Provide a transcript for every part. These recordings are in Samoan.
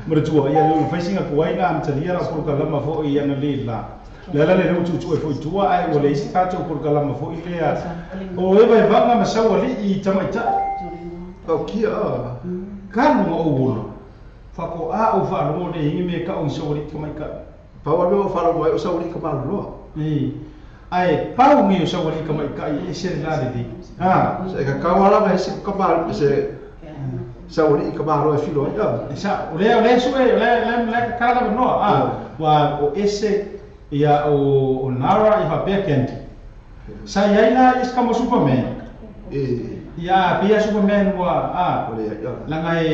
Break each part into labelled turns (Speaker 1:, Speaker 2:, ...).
Speaker 1: Maratua ia le fasinga ko ai na amtalia la ko kalama fo ia na le la le la le tu tu e fo tua ai o le isi tato ko kalama fo i le o e vai vanga ma sawa li i tamaita
Speaker 2: o kia
Speaker 1: kanu o ulo fa ko a o fa lo ne hingi me ka o sawa li tamaita
Speaker 2: pa wa lo fa lo o sawa li ka ma lo
Speaker 1: e ai pau ngi o sawa li tamaita i se la le di
Speaker 2: ha se ka ka wala ma se ka ma se sauri ka maro e filo
Speaker 1: ai sa o le sue le le ka la no a wa o ese ia o Nara i fa bekend sa ia ila is kamo Superman
Speaker 2: e
Speaker 1: ia pia Superman wa a
Speaker 2: o le ia
Speaker 1: la ngai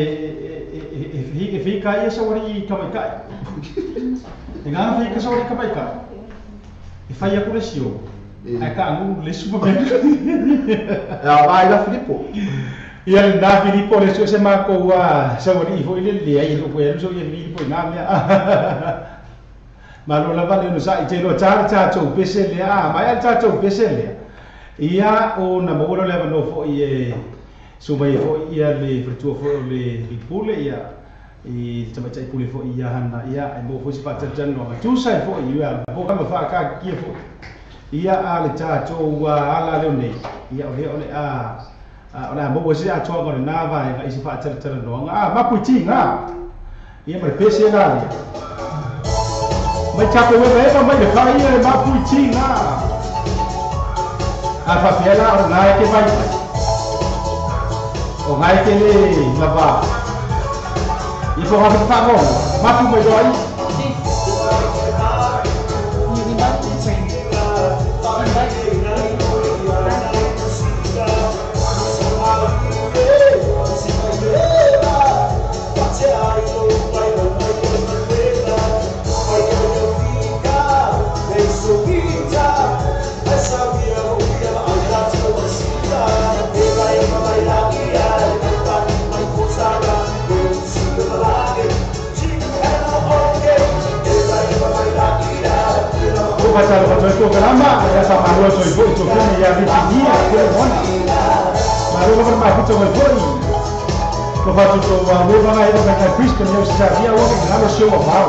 Speaker 1: e fi ka ia sauri ka mai ka e nga fi ka sauri ka mai ka e fa ia kulesio ai ka ngu le Superman
Speaker 2: a vai la Filippo
Speaker 1: ia na Filipo le se ma ko wa sa wori fo ile le ai lo ko so ia Filipo na mea ma lo la va le no sa i lo cha cha cho pese le a ma ia cha cho pese le ia o na mo lo le no fo i so mai fo ia le fritua fo le pule ia i te mai pule fo ia hana ia ai mo fo si pa cha no ma tu sai fo ia po ka ma fa ka ki fo ia a le cha cho wa ala le nei ia o le o le a ora mo se a toa ko na vai i se fa tele tele no a ma puti nga ia ma pese la mai chapo we we mai le fa ia ma puti nga a fa pela o na ke vai o ngai ke le la va i fo ha fa mo ma pu mai doi. Pasar ko kalama ya sa malo so ibo to ko ya vitinia ko mona malo ko ma ko to ko ko fa to wa mo ba na ka Cristo ne o sa via o que nalo se o mal.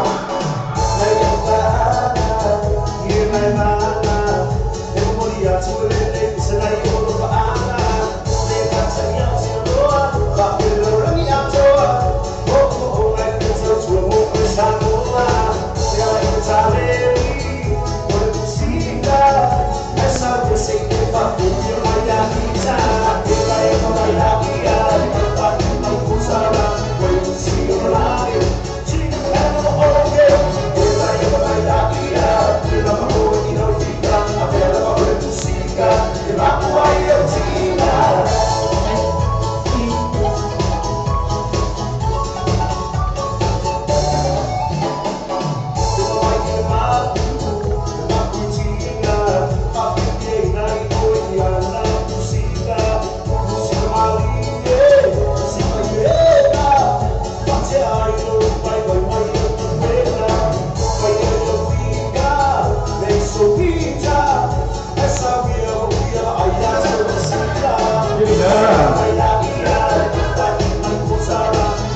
Speaker 3: Okay.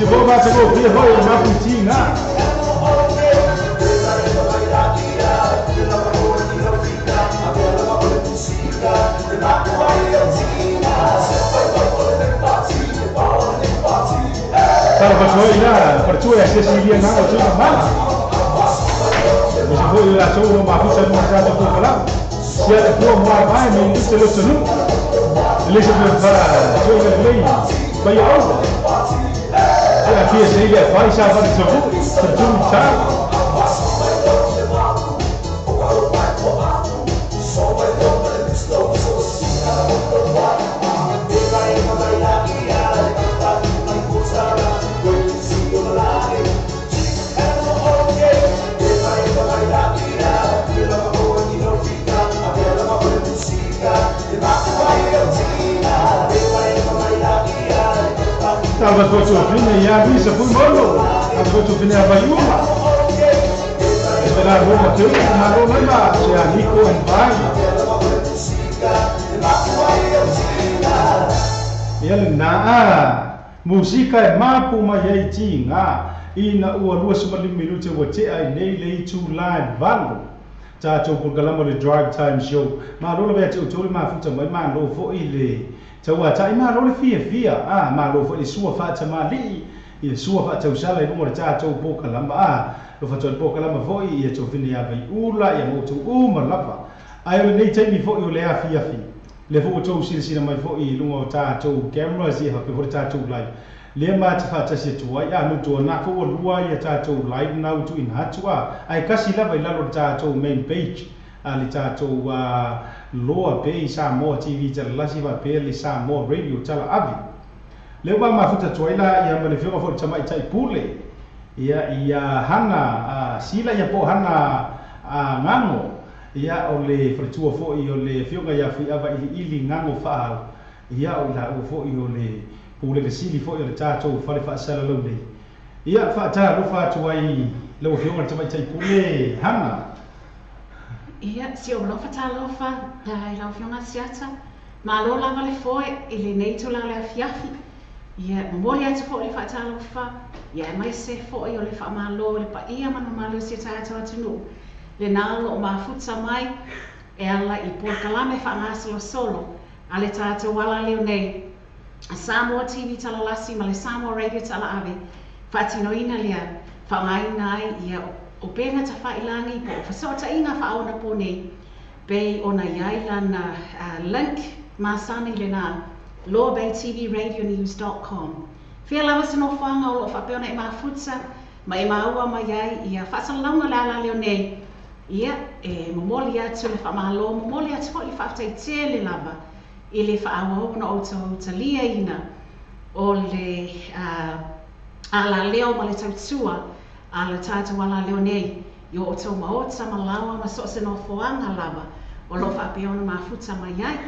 Speaker 1: Se vou bater o pé, vai na putina. Para pasoi la, partua se silia na o tuna mala. Se foi la sou no mafuta no tato ko kala. Se a ko mo vai me te lo tunu. Le se para joga lei. Vai au. Se a fia se ile vai sa va tsu. Tsu ta. Tava sofrendo e a missa foi molo. Tava sofrendo a vaiuma. Esperar Roma teu, mas não lembra se a Nico em vai. Ele na música é mapu mai tinga e na ua lua sumali minuto o te ai nei lei tu live valo. Ta to programa le drive time show. Ma lo le te o ma futa mai ma lo fo ile. Taua tai ma lo le fia fia a ma lo fo le sua fa ta ma li i sua fa ta usala i mo ta to boka lamba a lo fa to boka lamba fo i to fini ya vai ula ya mo to u ma lava ai o nei taimi fo i le a fia fi le fo to sila sila mai fo i lunga ta to cameras i ha pe fo ta to live le ma ta fa ta se to ai a no to na fo lua ya ta to live now to in hatua ai kasi lava i lalo ta to main page ali tatou Loa Bay Samoa TV tala lasi va pe le Samoa Radio tala avi le wa mafuta tuaila ia ma le fioga fo tamai tai pule ia ia hana sila ia po hana ngango ia o le fretua fo i o le fioga ia fi ava ili ili ngango fa ia o la o fo i o le pule le sili fo i o le tatou fale fa sala lo nei ia fa ta lo fa tuai le fioga tamai tai pule hana.
Speaker 3: Ia, si o lofa ta lofa, i lau fionga siata, ma lo lava le foe, i le nei tō lau le afiafi. Ia, momoli atu fo le wha ta lofa, ia mai se foe o le wha malo, le pa ia mana malo se tātou atu Le nalo o mafuta mai, e ala i pōkalame wha ngasalo solo, a le tātou wala leo nei. Samoa TV talalasi, ma le Samoa Radio tala ave, whaatinoina lea, wha ngaina ai, ia o pena ta whailangi po o whasota inga whaona po nei pe ona iai lana link masani le nā loabaytvradionews.com. Whia lava se no whanga o lo whapeona e mafuta ma e maua mai ai ia whaasalaunga la la leo nei ia e momoli atu le whamalo momoli atu fo le whaaftai le lava i le whaawa ona o tau talia ina o le ala leo ma le tautua a le tātou ala leo nei, i o tau maota malawa ma so se no foanga lava, o lo whaapeona mafuta mai ai.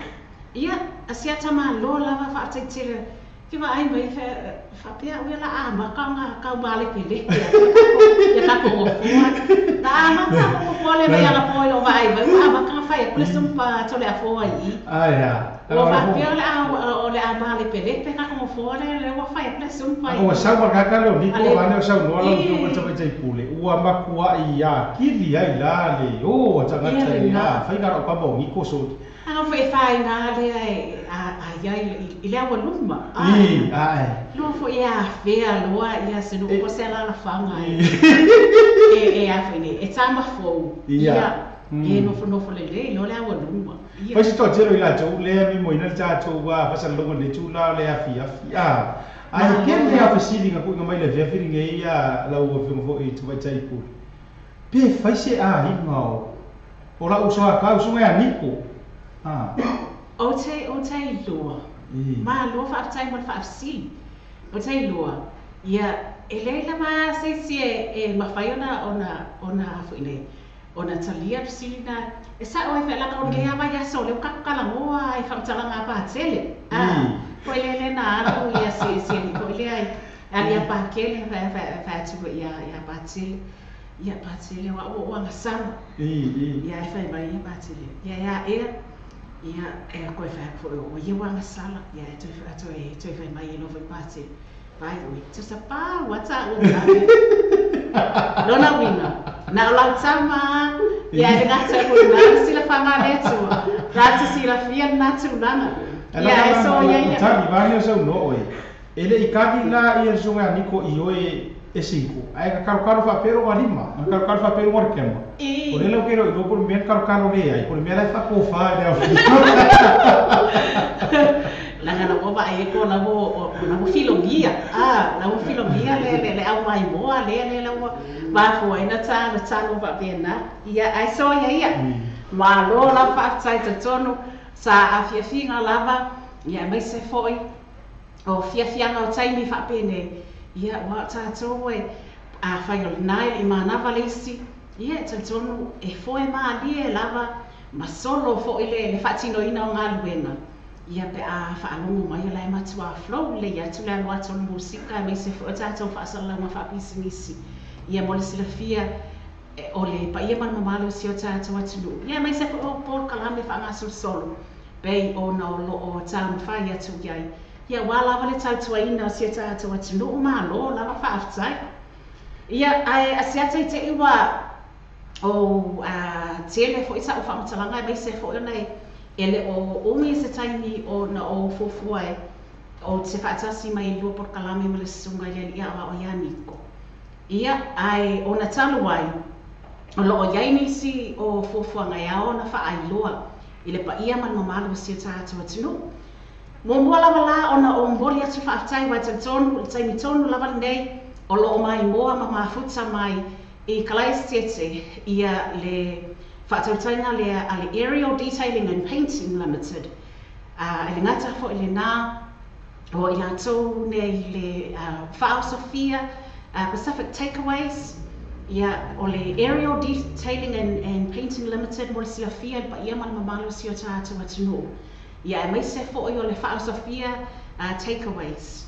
Speaker 3: Ia, a siata ma lo lava whaataitele, ki wa ai mai whaapea ue la a makanga kau male pele, ia kako ngofoa. Na a maka ngofoa le mai ala poi o vai, vai a makanga whai a kule sumpa tole a foa i.
Speaker 1: Ai a.
Speaker 3: Ua whaapea o le a male pele, pe kako ngofoa le ua whai a kule sumpa.
Speaker 1: Ua sau makaka leo niko ane o sau noa lau fio tamai tai pule. Ua makua i a kili ai la le o tangata i a whainga rau pamba o ngiko so.
Speaker 3: Ano fo e whai ngā lea a iai i lea waluma.
Speaker 1: I, ai.
Speaker 3: Lua fo i a whea loa ia se nuku ko se la whanga e a whaine. E tāma fōu. Ia. E nofo nofo le le lo lea waluma.
Speaker 1: Pai se toa tero i la tau lea mi moina le tātou wā whasalongo le tū la lea fia fia. Ai ke lea whasilinga kuinga mai le fia whiringa ia lau o whinga fo i tawai tai pule. Pe whai se a hinga o. O la usoa ka usunga ia niko.
Speaker 3: O te lua. Ma lua whaaftai mo le whaafsili. O te lua. Ia, e leila ma seisi e mawhai ona fuine. Ona talia psili na. E sa oe whaelaka o kea mai aso le ukakukalangoa e whamtalanga pātele. Ko e lele na anu ia se ni ko le ai. Ali a pākele whaatuku ia pātele. Ia pātele wa o wanga sama. Ia e whai mai ia pātele. Ia ia ea. Ia e koe whae o ia wanga sala. Ia e toi whai mai e novo i pātele. Vai ui, tusa pa, wata u lona wina. Na o lau tama, ia e ngata ko na sila fanga le tua. Rata sila fia na tulaga. Ia e so ia ia.
Speaker 1: Tali vani o sau no oi. Ele i kaki la ia sunga niko i oi e cinco. Ai ka karo karo fa pero lima. Karo karo fa pero wa kema. O le lau kero i por mea karo karo le ai. Por mea la fa ko fa le au.
Speaker 3: Langa na ova e ko na wo filongia. Ah, na wo filongia le au mai moa le le wo va fo ina ta na ta no va pena. Ia ai so ia ia. Ma lo la fa tai te tono sa a fiafinga lava ia mai se foi o fiafianga o taimi fa pene. Ia wa ta toe a fai o nai i mana valesi. Ia te tono e foi ma ali lava ma solo foi le fatino ina o ngaluena. Ia pe a whaalongo mai o lai matua flow le ia tula alo atu o musika me se fo tātou whaasala ma whaapisinisi. Ia mo le silafia o le pa ia mana mamalo o si o tātou atunu. Ia me se fo o pōl kalame whaangasul solo. Pei o na o lo o tāu mwhai atu iai. Ia wā lava le tautua ina o si o tātou atunu o malo lava whaaftai. Ia ai asiata i te iwa o tele fo isa o whaamatalanga me se fo o nei. Ele o umi se taimi o na o fuafua e o te whaatasi mai lua por kalame ma le sunga ia ia o ia niko. Ia ai o na talu ai o loo iai nisi o fuafua ngai ao na whaailoa i le pa ia man mamalu si o tātou atunu. Mua lava la ona o mboli atu whaaftai wai tonu, le taimi tonu lava nei o loo mai moa ma mafuta mai i Kalaistete ia le whaatautaina le a le Aerial Detailing and Painting Limited. E le ngata fo i le nā o i lātou nei le Whao Sofia Pacific Takeaways. Ia o le Aerial Detailing and Painting Limited mo le silafia le pa ia mana mamalo si o tātou atunuu. Ia e mai se fo i o le Whao Sofia Takeaways.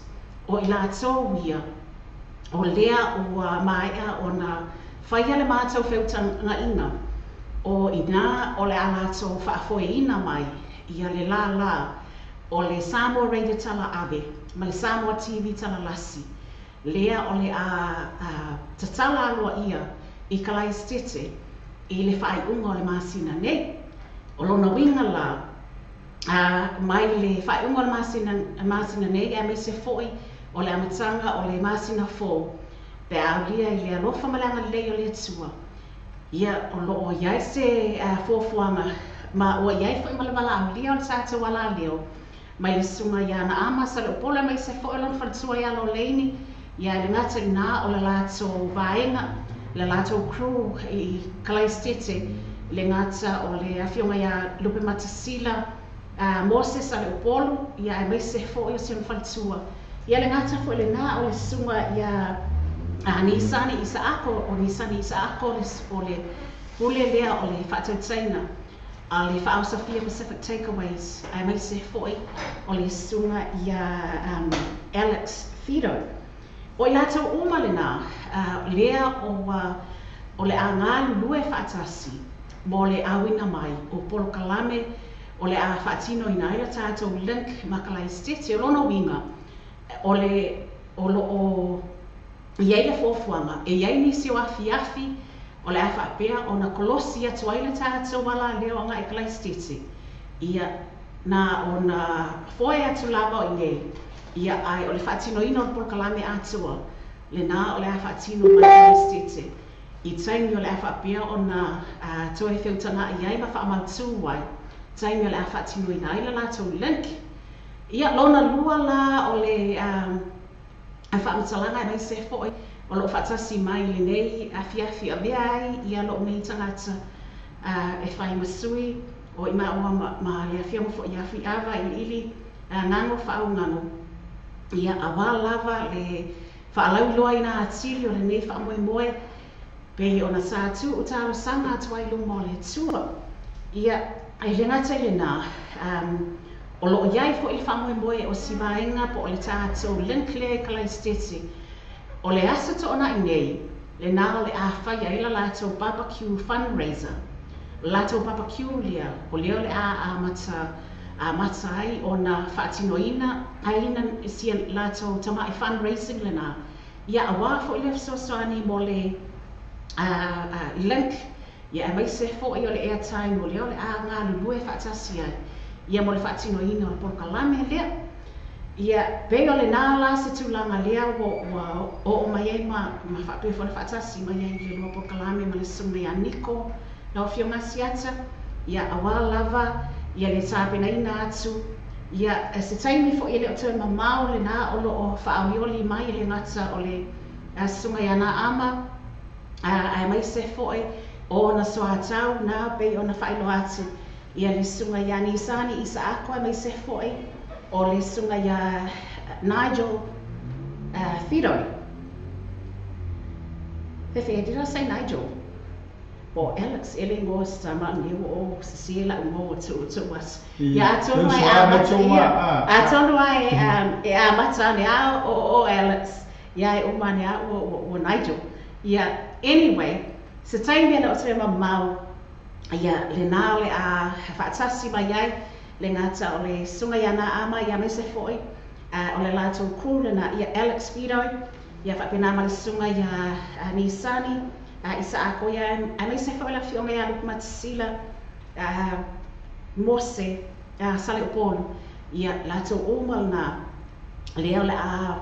Speaker 3: O i lātou ia o lea o maea o na whaia le mātou wheutanga ina. O ina o le alato whaafoe mai ia le la la o le Samoa Radio Tala Ave ma le Samoa TV Tala Lasi lea o le a tatala aloa ia i Kalaistete i le whaaiunga o le masina nei. O lona winga la mai le whaaiunga o le masina nei e mai se foi o le amatanga o le masina fō pe aulia i le alofa malanga lei o le atua. Ia o loo iai se fuafuaga ma ua iai fo'i ma le valaaulia o le tatou alaleo mai le suga ia na ama sa le opola mai se fo'i lona faletua ia loleini ia le gata iná o le latou vaega le latou crew i Kalaistete le gata o le afioga ia Lupe Matasila Moses a le opolu ia e mai se fo'i o si ona faletua ia le gata fo'i lenā o le suga ia a Nisani Isaako o Nisani Isaako o le pule lea o le whaatautaina a le Whaosafia Pacific Takeaways ai mai se foi o le sunga ia Alex Fido. O i lātou uma le nā lea o le a lulue whaatasi mo le awina mai o polo kalame o le a whaatino ina ila tātou link Makalaistete o lona winga o le o lo o ia i le fuafuaga e iai nisi o afiafi o le a faapea ona kolosi atu ai le tatou alaleo aga i Kalaistete ia na ona foe atu lava o inei ia ai o le faatinoina o le polokalame atoa lenā o le a faatino mai Kalaistete i taimi o le a faapea ona toe feutaga'i ai ma faamautū ai taimi o le a faatinoina ai le latou link. Ia lona lua la o le a whaamatalanga e mai se foi o loo whaatasi mai le nei afiafi a mea ai ia loo nei tangata e whai masui o i maua ma le afia mo foi afi ava i ili ngango whaau ngango. Ia a wā lava le whaalauiloa ina atili o le nei whaamoemoe pei ona sa atu o tālo sanga atu ai luma o le tua. Ia e le ngata i le nā o loo iai fo'i le faamoemoe o si vaega po o le tatou link lea i Kalaistete o le aso to'ona'i nei le nā o le a fai ai la latou barbecue fundraiser. O latou barbecue lea o lea o le a amata amata ai ona faatinoina aina si latou tama'i fundraising lenā ia auā fo'i le fesoasoani mo le link ia aemaise fo'i o le airtime o lea o le a galulue faatasi ai ia mo le faatinoina o le polokalame lea. Ia pei o lenā la se tulaga lea ua oo mai ai ma faapea foi le faatasi mai ai le lua polokalame ma le susuga ia Niko lau Afioga Asiata ia auā lava ia le tapenaina atu ia se taimi fo'i e le o toe mamao lenā o loo faaolioli mai e le gata o le susuga ia Naama aemaise fo'i o ona soatau na pei ona faailoa atu ia le susuga ia Nisani Isaako aemaise fo'i o le susuga ia Nigel Whiro. Fefe, did I say Nigel? O Alex ele ngo sama ni o sisi la ngo tu was. Ia atonu ai amata ia. Atonu ai e amata ne a o Alex. Ia e uma ne a o Nigel. Ia anyway, se taimi le o te mamau ia le nā le a faatasi mai ai le gata o le susuga ia Naama ia aemaise fo'i o le latou crew lena ia Alex Whiro ia faapena ma le susuga ia Nisani Isaako ia aemaise fo'i le afioga ia Lupumatasila Mose Saleupolu ia latou uma lenā lea o le a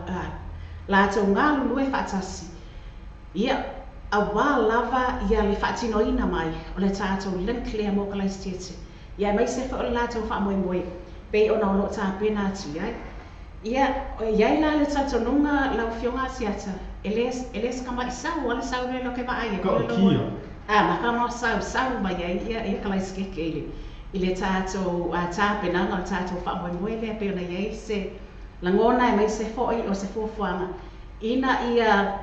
Speaker 3: latou galulue faatasi ia auā lava ia le faatinoina mai o le tatou link lea mo Kalaisitete ia aemaise fo'i o le latou faamoemoe pei ona o loo tapena atu iai. Ia iai la le talitonuga lau Afioga Asiata e le sakama'i sau a le sau le loke vaai e ma sau sau mai ai ia ia Kalaisikeke i le tatou tapenaga o le tatou faamoemoe lea pei ona iai se lagona aemaise fo'i o se fuafuaga ina ia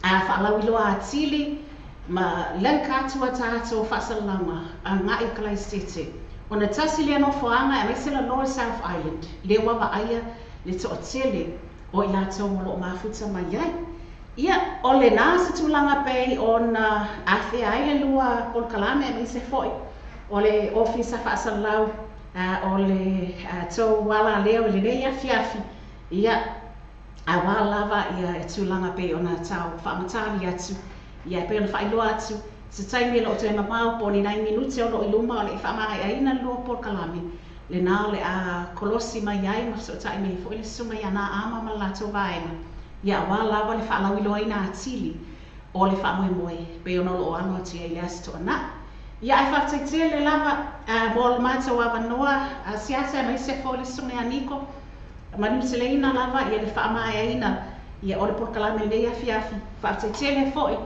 Speaker 3: faalauiloa atili ma link atu a tatou faasalalauga aga'i i Kalaisitete ona tasi lea nofoaga aemaise le Lower South Island lea ua vaaia le to'atele o i latou o loo mafuta mai ai. Ia o lenā se tulaga pei ona afea ai le lua polokalame aemaise fo'i o le ofisa faasalalau o le tou alaleo i lenei afiafi ia auā lava ia e tulaga pei ona tau faamatali atu ia pei ona faailoa atu se taimi e loo toe mamao po o ni nai minute o loo i luma o le faamaeaina le lua polokalame lenā o le a kolosi mai ai ma fesootai mai fo'i le susuga ia Naama ma le latou vaega ia auā lava le faalauiloaina atili o le faamoemoe pei ona o loo alo atu ai le Aso Toonai. Ia ae faafetaitele lava mo le matou avanoa Asiata aemaise fo'i le susuga ia Niko manuteleina lava ia le faamaeaina ia o le polokalame lenei afiafi. Faafetaitele fo'i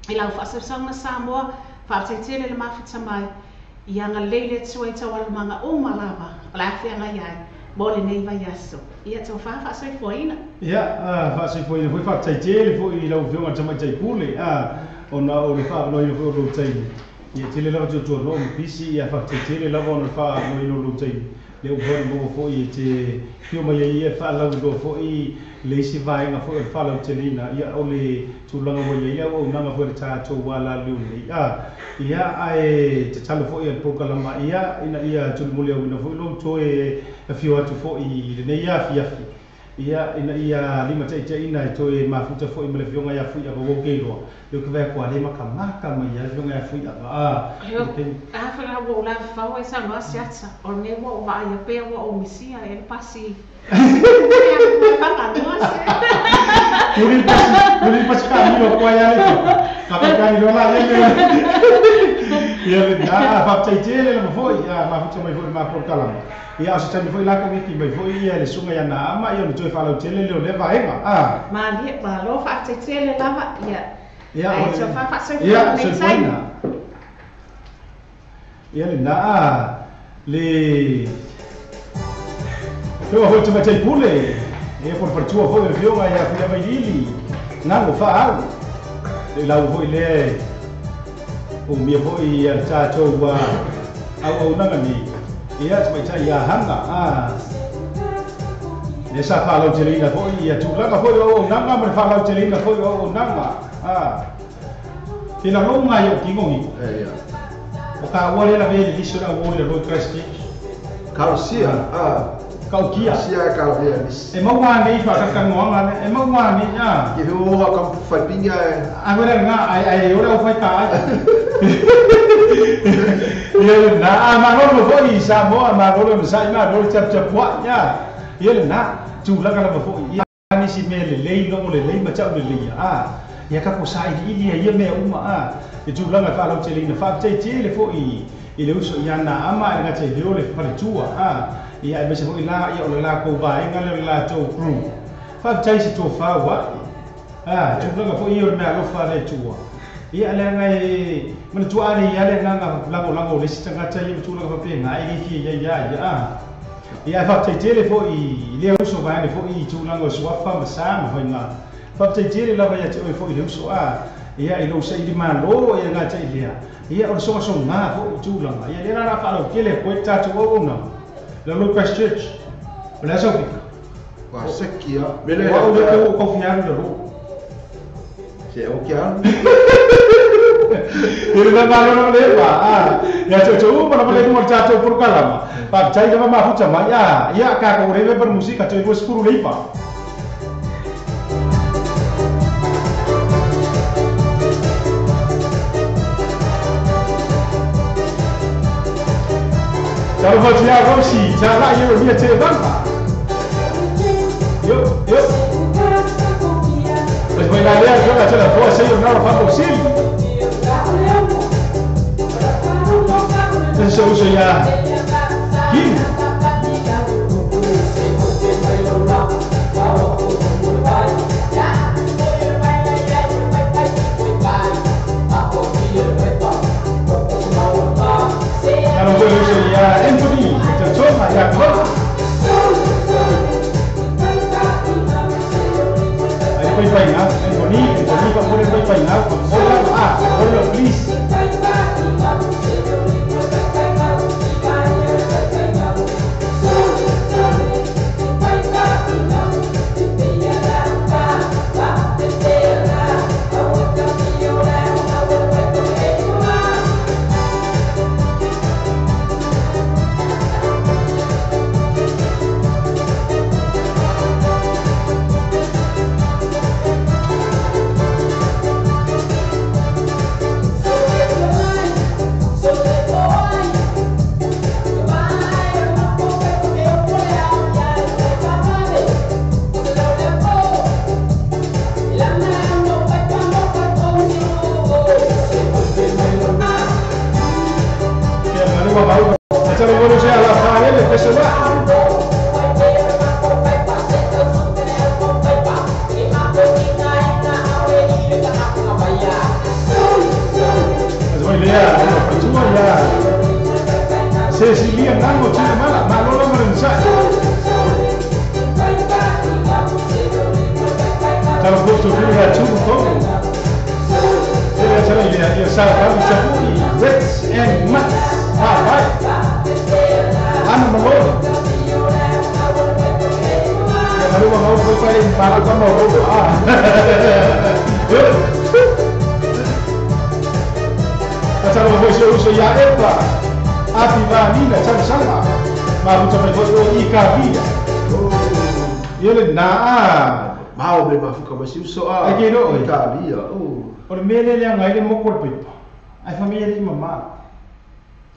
Speaker 3: i lau faasausauga Samoa, faafetaitele le mafuta mai ia agalelei le Atua i taualumaga uma lava o le afeagai ai mo lenei vaiaso. Ia tofā faasoifuaina.
Speaker 1: Ia faasoifuaina foi faafetaitele foi i lau Afioga i le Tamaitai Pule ona o le faavanoaina foi o lou taimi. Ia tele lava tuatuano'o ma pisi ia faafetaitele lava ona le faavanoaina o lou taimi. Le ua foi maua foi e te fio mai ai ia faalauiloa foi le isi vaega foi o le faalauteleina ia o le tulaga ua iai le auaunaga foi le tatou alaleo nei. Ia ae tatalo foi a le polokalama ia ina ia tulimuliauina foi lou toe afio atu foi i lenei afiafi ia ina ia limataitaiina e toe mafuta foi ma le Afioga ia Fuiava ua keiloa leo ke vaea koa le makamaka mai ia le Afioga ia Fuiava
Speaker 3: A foi la ua ou lafafau ai saunoa Asiata o lenei ua ou vaaia pea ua ou misia e le pasi fagalua se
Speaker 1: Uli pasi kamilo koa ia le ka loa la le ia le na faafetaitele lava foi mafuta mai foi le mapolokalama ia o se taimi foi la kogeki mai foi ia le susuga ia Naama ia ona toe faalautele lea o lea vaega
Speaker 3: Malie malo faafetaitele lava ia
Speaker 1: ia
Speaker 3: ae tofā faasoifua
Speaker 1: ia
Speaker 3: lenei taimi.
Speaker 1: Soifuaina ia le na le fioga foi Tamaitai Pule ia po le faletua foi o le Afioga ia Fuiavailiili gago faaau le lau foi lea umia foi ia le tatou auaunaga nei ia tamaitai ia Hana lea sa faalauteleina foi ia tulaga foi o auaunaga ma le faalauteleina foi o auaunaga te lalōga ia o kigogi
Speaker 2: Ia.
Speaker 1: o ka ua le la vele liso la ua le loi Christchurch.
Speaker 2: Kausia
Speaker 1: Kaukia
Speaker 2: sia kaukia
Speaker 1: e maua nei whakakangoanga e maua nei a
Speaker 2: ke hoa ka whaipinga
Speaker 1: a wera ngā ai ai ora o whaita ai ia na a malolo foi Samoa malolo sa malolo chap chap wa ya ia na tulaga lava foi ia ni si me le lei no le lei ma chau le lei a ia ka ko sa i ia ia me uma a e tulaga fa lau tele na fa te te le foi i le uso ia na ama e ngā te leo le faletua a ia e mese foi la ia o le la ko vaenga le la tau crew fa tai si to fa wa a tulaga foi ia o le mea alofa le tua ia le ngai mana tua ale ia le nganga lango lango le si tangata ia tulaga fa penga e le fia ia ia a ia fa te tele foi le uso vai le foi tulaga o suafa ma sa ma foi nga fa te tele lava ia te oi foi le uso a ia i lo sa i malo ia nga te ia ia o so so nga foi tulaga ia le la fa lo kele ko ta tu o na la lo Christchurch o la so
Speaker 2: wa sekia mele
Speaker 1: wa o le ko ko fiaru le ro
Speaker 2: se o kia
Speaker 1: Ele vai malo le va a ia cho cho para le mo cha cho por kalama pa chai ga ma fucha ma ya ya ka ko rebe per música cho bo skuru leipa Ciao Tia Rossi, ciao la io mia te banca. Yo yo. Pues voy a leer yo la la voz io non lo fa possibile. Adesso uso ya Kim. Allora uso ya Anthony, insomma ya qua. Aí poi fai na, Anthony, Anthony fa pure poi fai na, hola, hola please. Cecilia Nango, Chile Mala, Manolo Morenzai. Ciao posto più da Chubu. Io sa Chapuri, Reds and Mats. Ah, vai. Anna Malone. Allora ma puoi fare impara come ah. Facciamo voi se uso ya epa. Api va nina chan sala. Ma buta mai voi i ka via. Io le na
Speaker 2: ma o me mafuka ma si uso a.
Speaker 1: E che no
Speaker 2: i ka via. Oh.
Speaker 1: O me le ngai le mo corpo. Ai famiglia di mamma.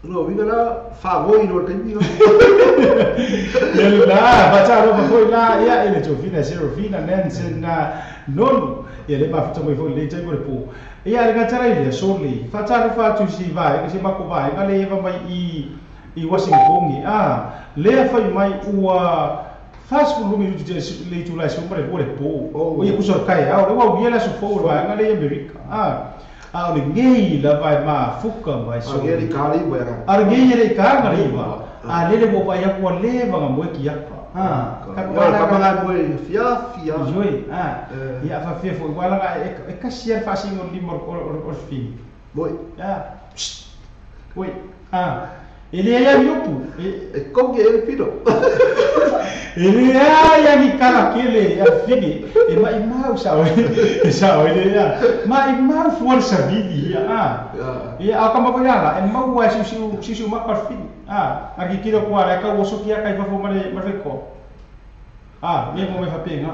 Speaker 2: No, viva la fa voi no te dico.
Speaker 1: Io la facciamo ma poi là ia e le giovina Serafina Nancy na non e le ma facciamo voi le già po. E a ragazza le soli facciamo fa tu si vai che si ma ko vai ma le va mai i Washington ah le fai mai ua faz com o le tu lá sobre o po o ia kuso kai a o wa ia la su fo wa nga le America ah a o ngei la vai ma fuka mai
Speaker 2: so ngei ka li wa
Speaker 1: a ngei le ka nga li wa a le le bo pa ya ko le va nga mo ki ya ah
Speaker 2: ka ka nga mo fia fia
Speaker 1: joi ah ia fa fia fo wa la e ka sia fa singo li mo o fi
Speaker 2: moi
Speaker 1: ah oi ah ele é miupu
Speaker 2: e como que ele pino
Speaker 1: ele é ni cara aquele a fini e ma mau sabe sabe ele é ma mau força vida ah e a como foi lá é mau é si si ma perfil Ah, aki kilo kwa la ka wo sokia kai fa fo male male ko. Ah, me mo me fa penga.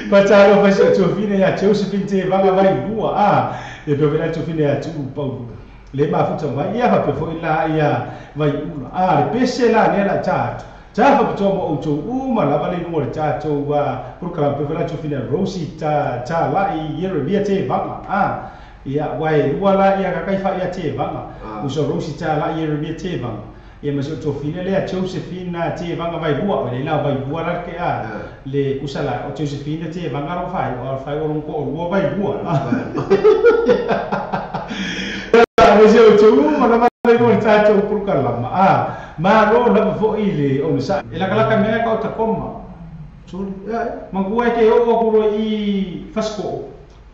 Speaker 1: Patalo fa se Jofine ya Josephine te vanga vai lua. Ah, e pe vela Jofine ya tu pau. Le ma futa mai ia fa pe fo ila ia vai ula. Ah, le pese la ne la cha. Cha fa to mo o to u ma la vale no le cha to wa program pe vela Jofine Rosie cha cha la i Yeremia te vanga. Ah, ia wai lua la ia ka kai fa ia te vanga. Uso Rosie cha la Yeremia te vanga. Ia ma so Jofine le Josephine te vanga vai lua le la vai lua la ke a le kusala o Josephine te vanga ro fai o fai o ko lua vai lua. Ma se o tu ma la vai ko ta to program ah ma ro la fo ile o sa e la kala ka me ka o ta koma.
Speaker 2: Suli ya
Speaker 1: ma ku e ke o ko ro i fasko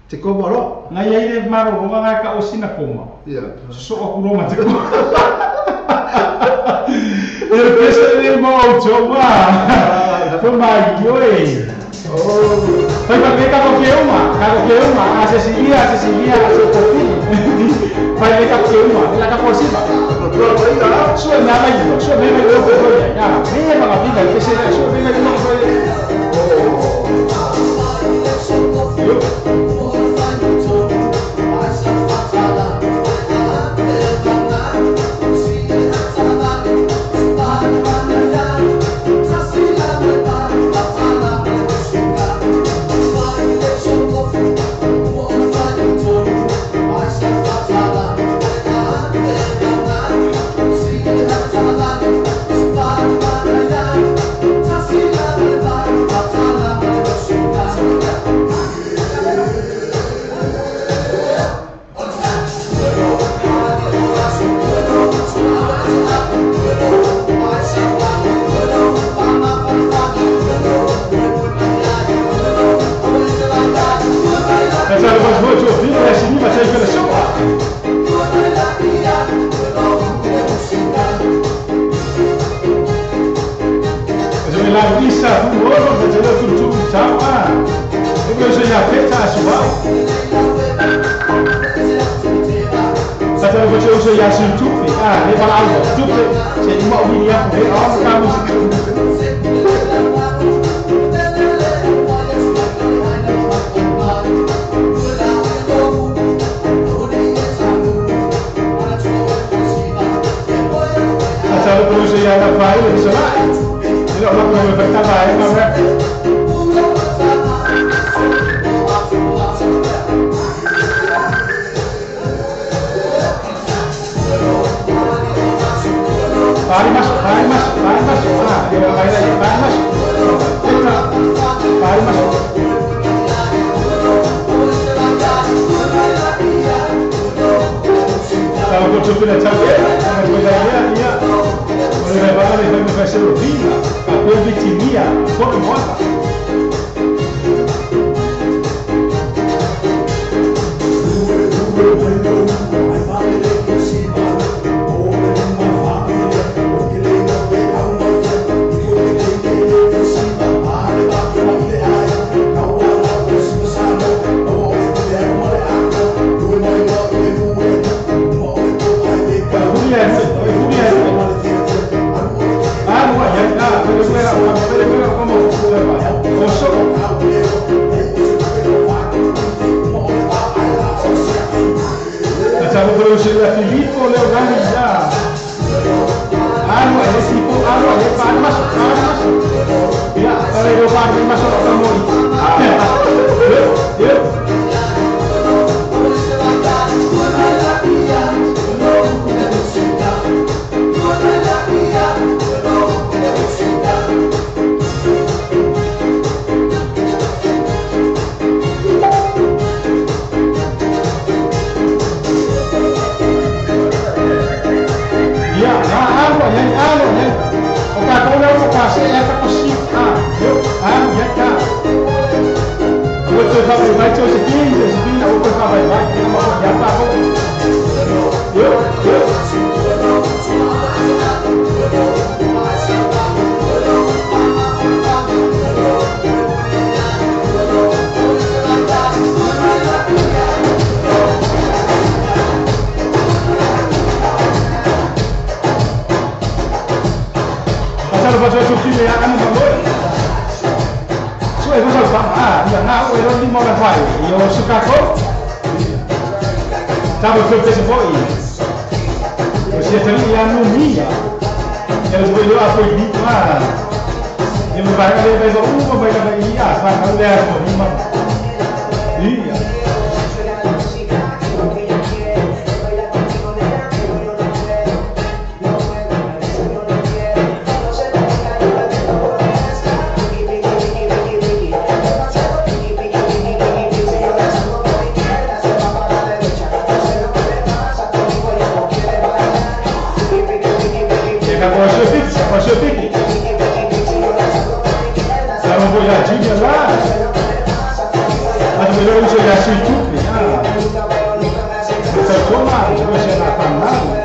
Speaker 2: te koma ro
Speaker 1: ngai ai le maro ro nga ka o sina koma.
Speaker 2: Ya
Speaker 1: so o ku ro ma te koma. E pese le mo o wa ko ma yo e
Speaker 2: oh
Speaker 1: fai pa me ka ko ke uma ka ko ke uma a se sigia se ko fi fai me ka ke uma la ka por cima so me ama yo so me me yo ko ya me ma ka pinga pese so me me ko yo. o ni mo la fai. Io su kako. Tava foi pese foi. O se tali ia no mi. Eu vou eu a foi di ma. Eu vai le vai o vai vai ia fa ka le ko ni ma. Ia. Dá uma olhadinha lá. Mas melhor eu olhar assim tudo. Ah. Então, como você não está nada.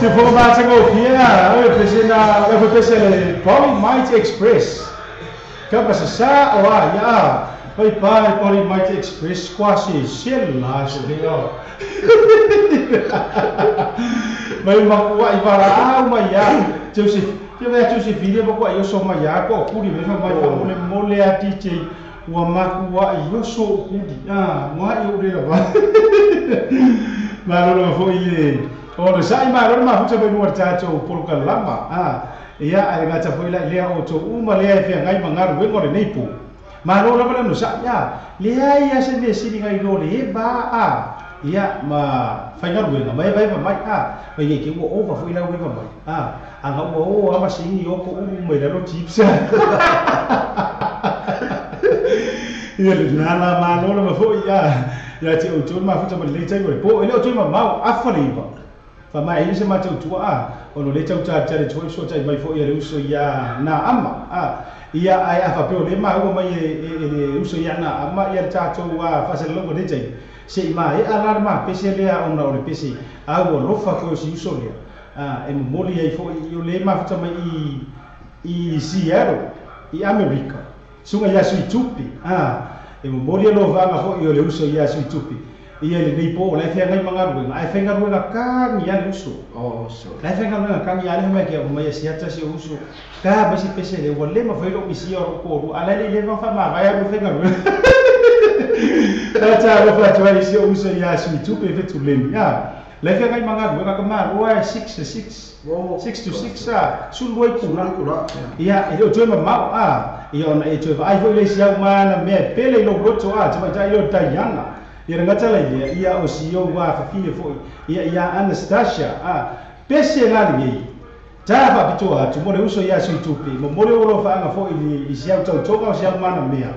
Speaker 1: Se for matagofia, oi pesena Polymighty Express. Kapa sa oa ya. Oi pai Polymighty Express quase sela so leo. Mai makua i vara mai ya. Joseph, Joseph video ko yo so mai ya ko kuri me fa mai fa mole mole a DJ ua makua i yo so kuri. Ah, wa i ure la. Malo fo ile. O sa ima ro ma futa be nuar ta to poluka lama a ia ai ga ta foi la lea o to uma lea fe ngai mangaru we ngore nei pu ma ro la no sa ia lea ia se ne sini ngai ro le ba a ia ma fai ngaru we mai vai mai a mai ye ke wo over foi la we mai a anga wo o ama sini o ko u mai la ro chips ia le na la ma lo la foi ia ia te o to ma futa ma le tai po ele o to ma mau afa le iva fa mai se ma tau tua a o le tau ta le toi so tai mai fo ia le uso ia na ama a ia ai afa pe o le ma o mai e le uso ia na ama ia ta to wa fa se longo de tai se ma e alarma pe se le a ona o le pe se a o lo fa ko si uso le a e moli ai fo i o le ma futa mai i Seattle i America sunga ia sui tupi a e moli lo va ma fo i o le uso ia sui tupi ia le nei po le fea ngai mangaru ai fea ngai ka ni ya uso
Speaker 2: oh so
Speaker 1: le fea ngai ka ni ya le mai ke mai sia ta si uso ka ba si pese le wale ma foi lo misi o ko ru ala le le fa ma va ya fea ngai ta ta lo fa tu ai si uso ya si tu pe fe tu le ya le fea ngai mangaru ka ma ro ai 6 6 6 to 6 a su loi ku
Speaker 2: la ku la
Speaker 1: ia e o tu ma ma a ia ona e tu ai foi le sia ma na me pele lo ro to a tu mai ta yo ta yana ia ngata la ia ia o si o wa fa fine fo ia ia Anastasia a pese la ni ta fa pito a tu mo le uso ia si tupi mo mo le ro fa anga fo i si au tau toka o si au mana mea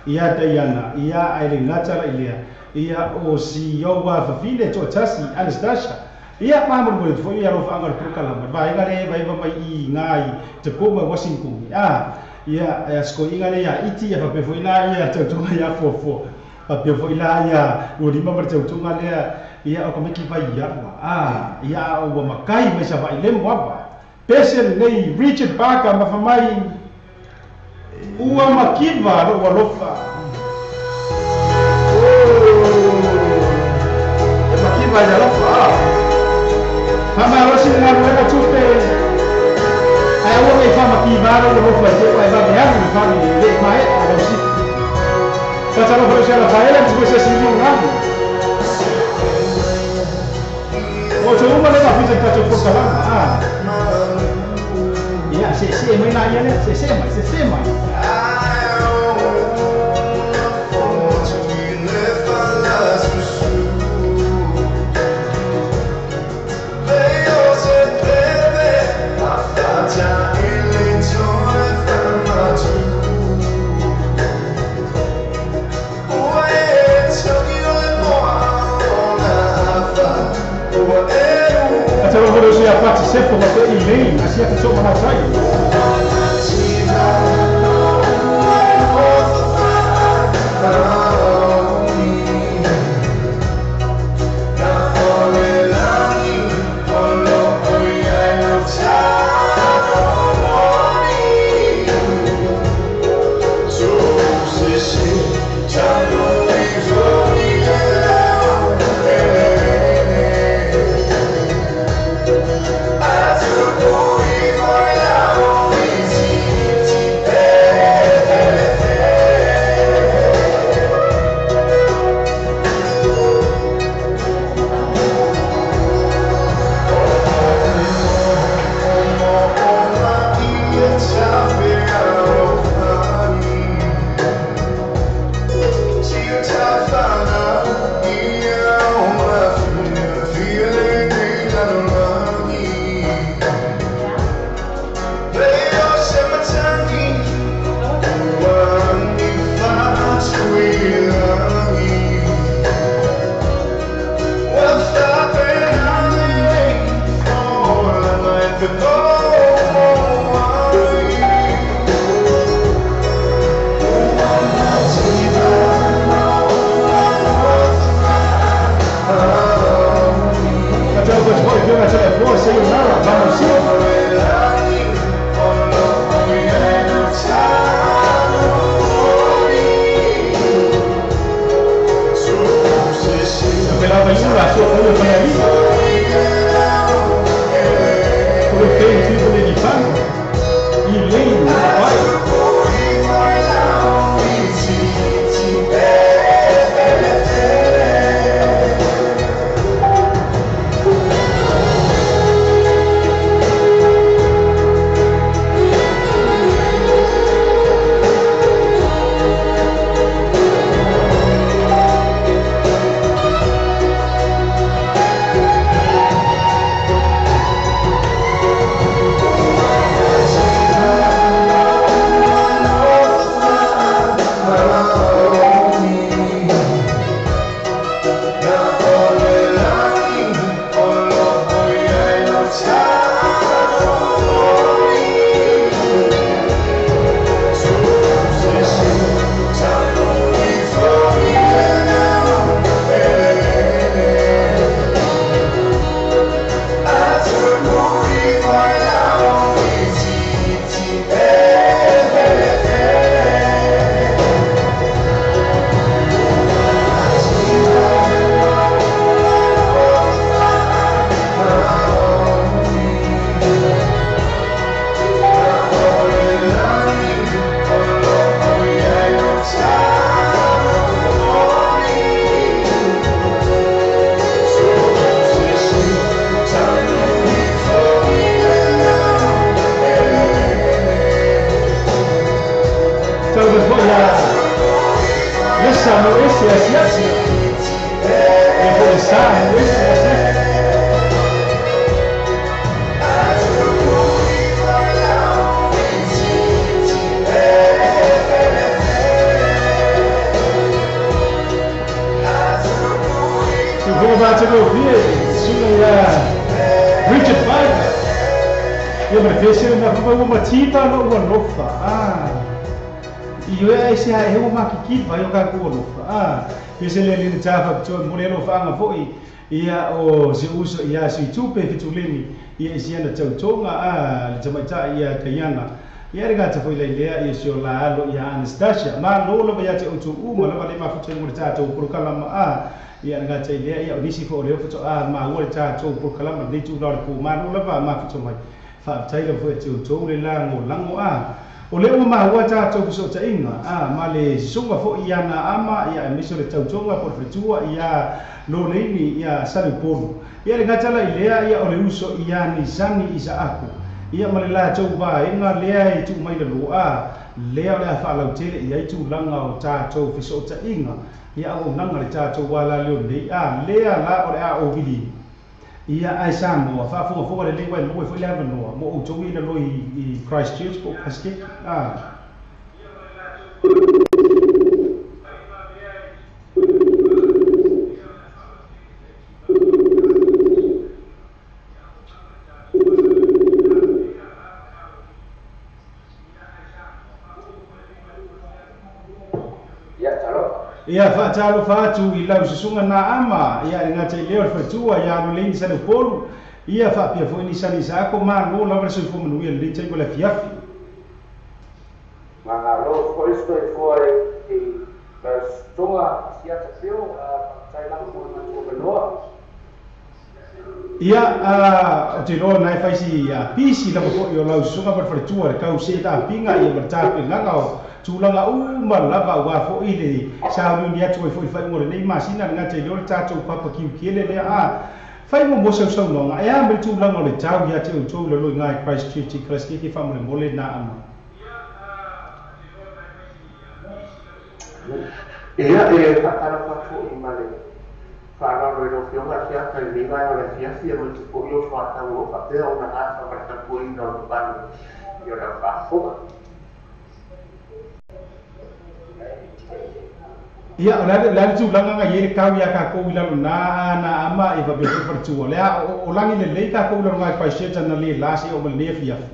Speaker 1: ia ta ia ia ai le ngata la ia ia o si o wa fa fine to tasi Anastasia ia ma mo mo fo ia ro fa anga pro kala ma vai ga le vai vai i ngai te ko ma Washington a ia ia sko inga le ia iti ia fa pe fo ina ia tau toka ia fo fo papia foi la ia o lima mar tau tunga lea ia o kameki vai ia a ia o makai mai sa vai lemo apa pese nei Richard Parker ma fa mai ua makiva ro alofa
Speaker 2: oh makiva ya alofa
Speaker 1: fa ma ro si na ro tupe ai o me fa makiva ro alofa te vai va me alu fa mi le mai a ro si Tata lo foi ela vai ela depois se assim não nada. O to uma leva fiz que tá por lá. Ah. Ia se se mai na ia né se se mai se se mai. Participe for det i mail, og siger, at det så meget tøj.
Speaker 4: I
Speaker 1: Faatagofie susuga ia Richard Piper. Ia ma le fesele na fai ua matita lo'u alofa a i oe ai se ae ua makikili vai o kakou alofa a fesele le le tafa pitoa mo le alofaaga fo'i ia o se uso ia suitupe fituleni ia isiana tautoga a le tamaita'i ia Kaiana ia le gata foi lailea ia si o la alo ia Anastasia malo lava ia te outou uma lava le mafuta mo le tatou polokalama a ia le gata i lea ia o nisi foi o lea faatoa maua le tatou polokalama lenei tulaga o le po malo lava mafuta mai faafetai lava foi te outou le lagolago a o lea ua maua tatou fesootaiga a ma le susuga foi ia na ama ia aemaise o le tautoga po o le faletua ia Loleini ia Saleupolu ia le gata la i lea ia o le uso ia Nisani Isaaku ia ma le latou vaega lea e tuu mai lalo a lea o le a faalautele i ai tulaga o tatou fesootaiga ia auaunaga le tatou alaleo nei a lea la o le a ou ia ai Samoa faafogafoga lelei uai maua foi le avanoa mo outou i lalo i Christchurch po o Christchurch a. Ia faatalofa atu i lau susuga na ama ia le gata i lea o le faletua ia Loleini Saleupolu ia faapea foi Nisani Isaako malo lava le soifua manuia lenei taimi o le afiafi.
Speaker 4: Malo foi soifua i lau susuga Siata Pio faafetai lava mo le matou avanoa.
Speaker 1: Ia o te iloa na e fai si pisi lava foi o lau susuga ma le faletua le kau se tapiga ia ma le tapenaga o tulaga uma lava aua fo'i le sauniuni atu ai fo'i faaiuga o lenei masina le gata i lea o le tatou papa kiukiele lea a fai mo sausaunoaga e a me le tulaga o le tau ia te outou lalo i gai Christchurch i Christchurch faamolemole na ama.
Speaker 4: Ia e faatalofa fo'i ma le faaaloalo i lau Afioga Siata i lenei vaega o le afiafi aemaise fo'i o soatau o loo faapea ona gafa ma le tapuaiga o le mamalu i o lau faafofoga.
Speaker 1: Ia o le le tulaga ga i le kau ia kakou i lalo na na ama e faapea foi faletua lea o lagi lelei kakou i lalo gai Christchurch na le la se o ma lenei afiafi.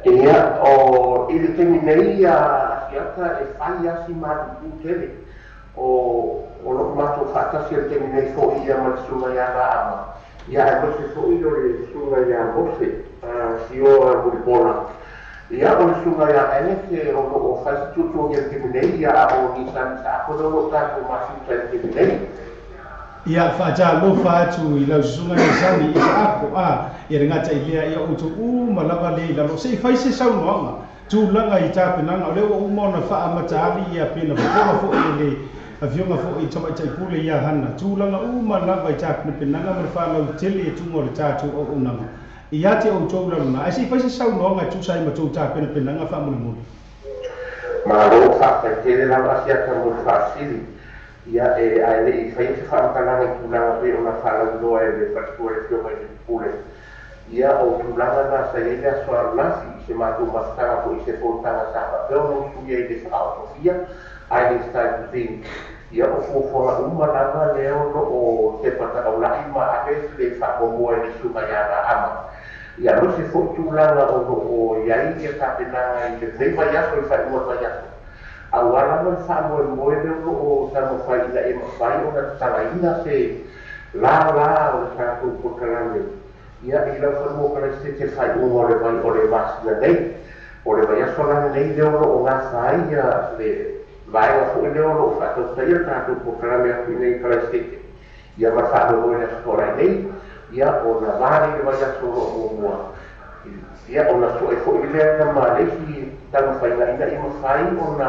Speaker 4: Ia o i le taimi nei Asiata e fai asi malupu tele o loo matou faatasi le taimi nei fo'i ia ma le susuga ia Laama ia aemaise fo'i o le susuga ia Mose Sioa Mulipola ia o le susuga ia Alex o loo fai se tuatuagia le taimi nei ia a o Nisani Isaako lea o loo tatou mafuta i le taimi nei.
Speaker 1: Ia faatalofa atu i lau susuga Nisani Isaako a ia le gata i lea ia outou uma lava le i lalo se i fai se saunoaga tulaga i tapenaga o lea ua uma ona faamataali ia pena fofoga fo'i le afioga fo'i tamaitai pule ia Hana tulaga uma lava i tapenapenaga ma le faalautele e tuga o le tatou auaunaga ia te outou lalona ae se i fai se saunoaga e tusa ai ma tou tapenapenaga faamolemole.
Speaker 4: Malo faafetai tele lava Asiata mo le faafesili ia e ae le'i faia se faamatalaga i tulaga pei ona faalauiloa e le faletua le Afioga i le Pule ia o tulaga na sa iai le aso ananafi i se matou mafutaga fo'i se fonotaga sa faapea ona usuia i le faaotofia ae le style ia o fuafuaga uma lava lea o loo tepa takaula'i ma ave le faamuamua e le susuga ia Laama ia aemaise fo'i tulaga o loo iai ia tapenaga i lenei vaiaso i faaiuga o le vaiaso auā lava le faamoemoe lea o loo taumafai ina e mafai ona tatalaina se lala o le tatou polokalame ia i lau fanua o Kalaisete faaiuga o le vai o le masina nei o le vaiaso la lenei lea o loo gafa ai ia le vaega fo'i lea o loo faatautaia le tatou polokalame atu i nei Kalaisete ia ma le faamoemoe le aso Toalai nei ia ona va le vaiaso o loo muamua ia ona so'e fo'i lea ma le isi taumafaiga ina ia mafai ona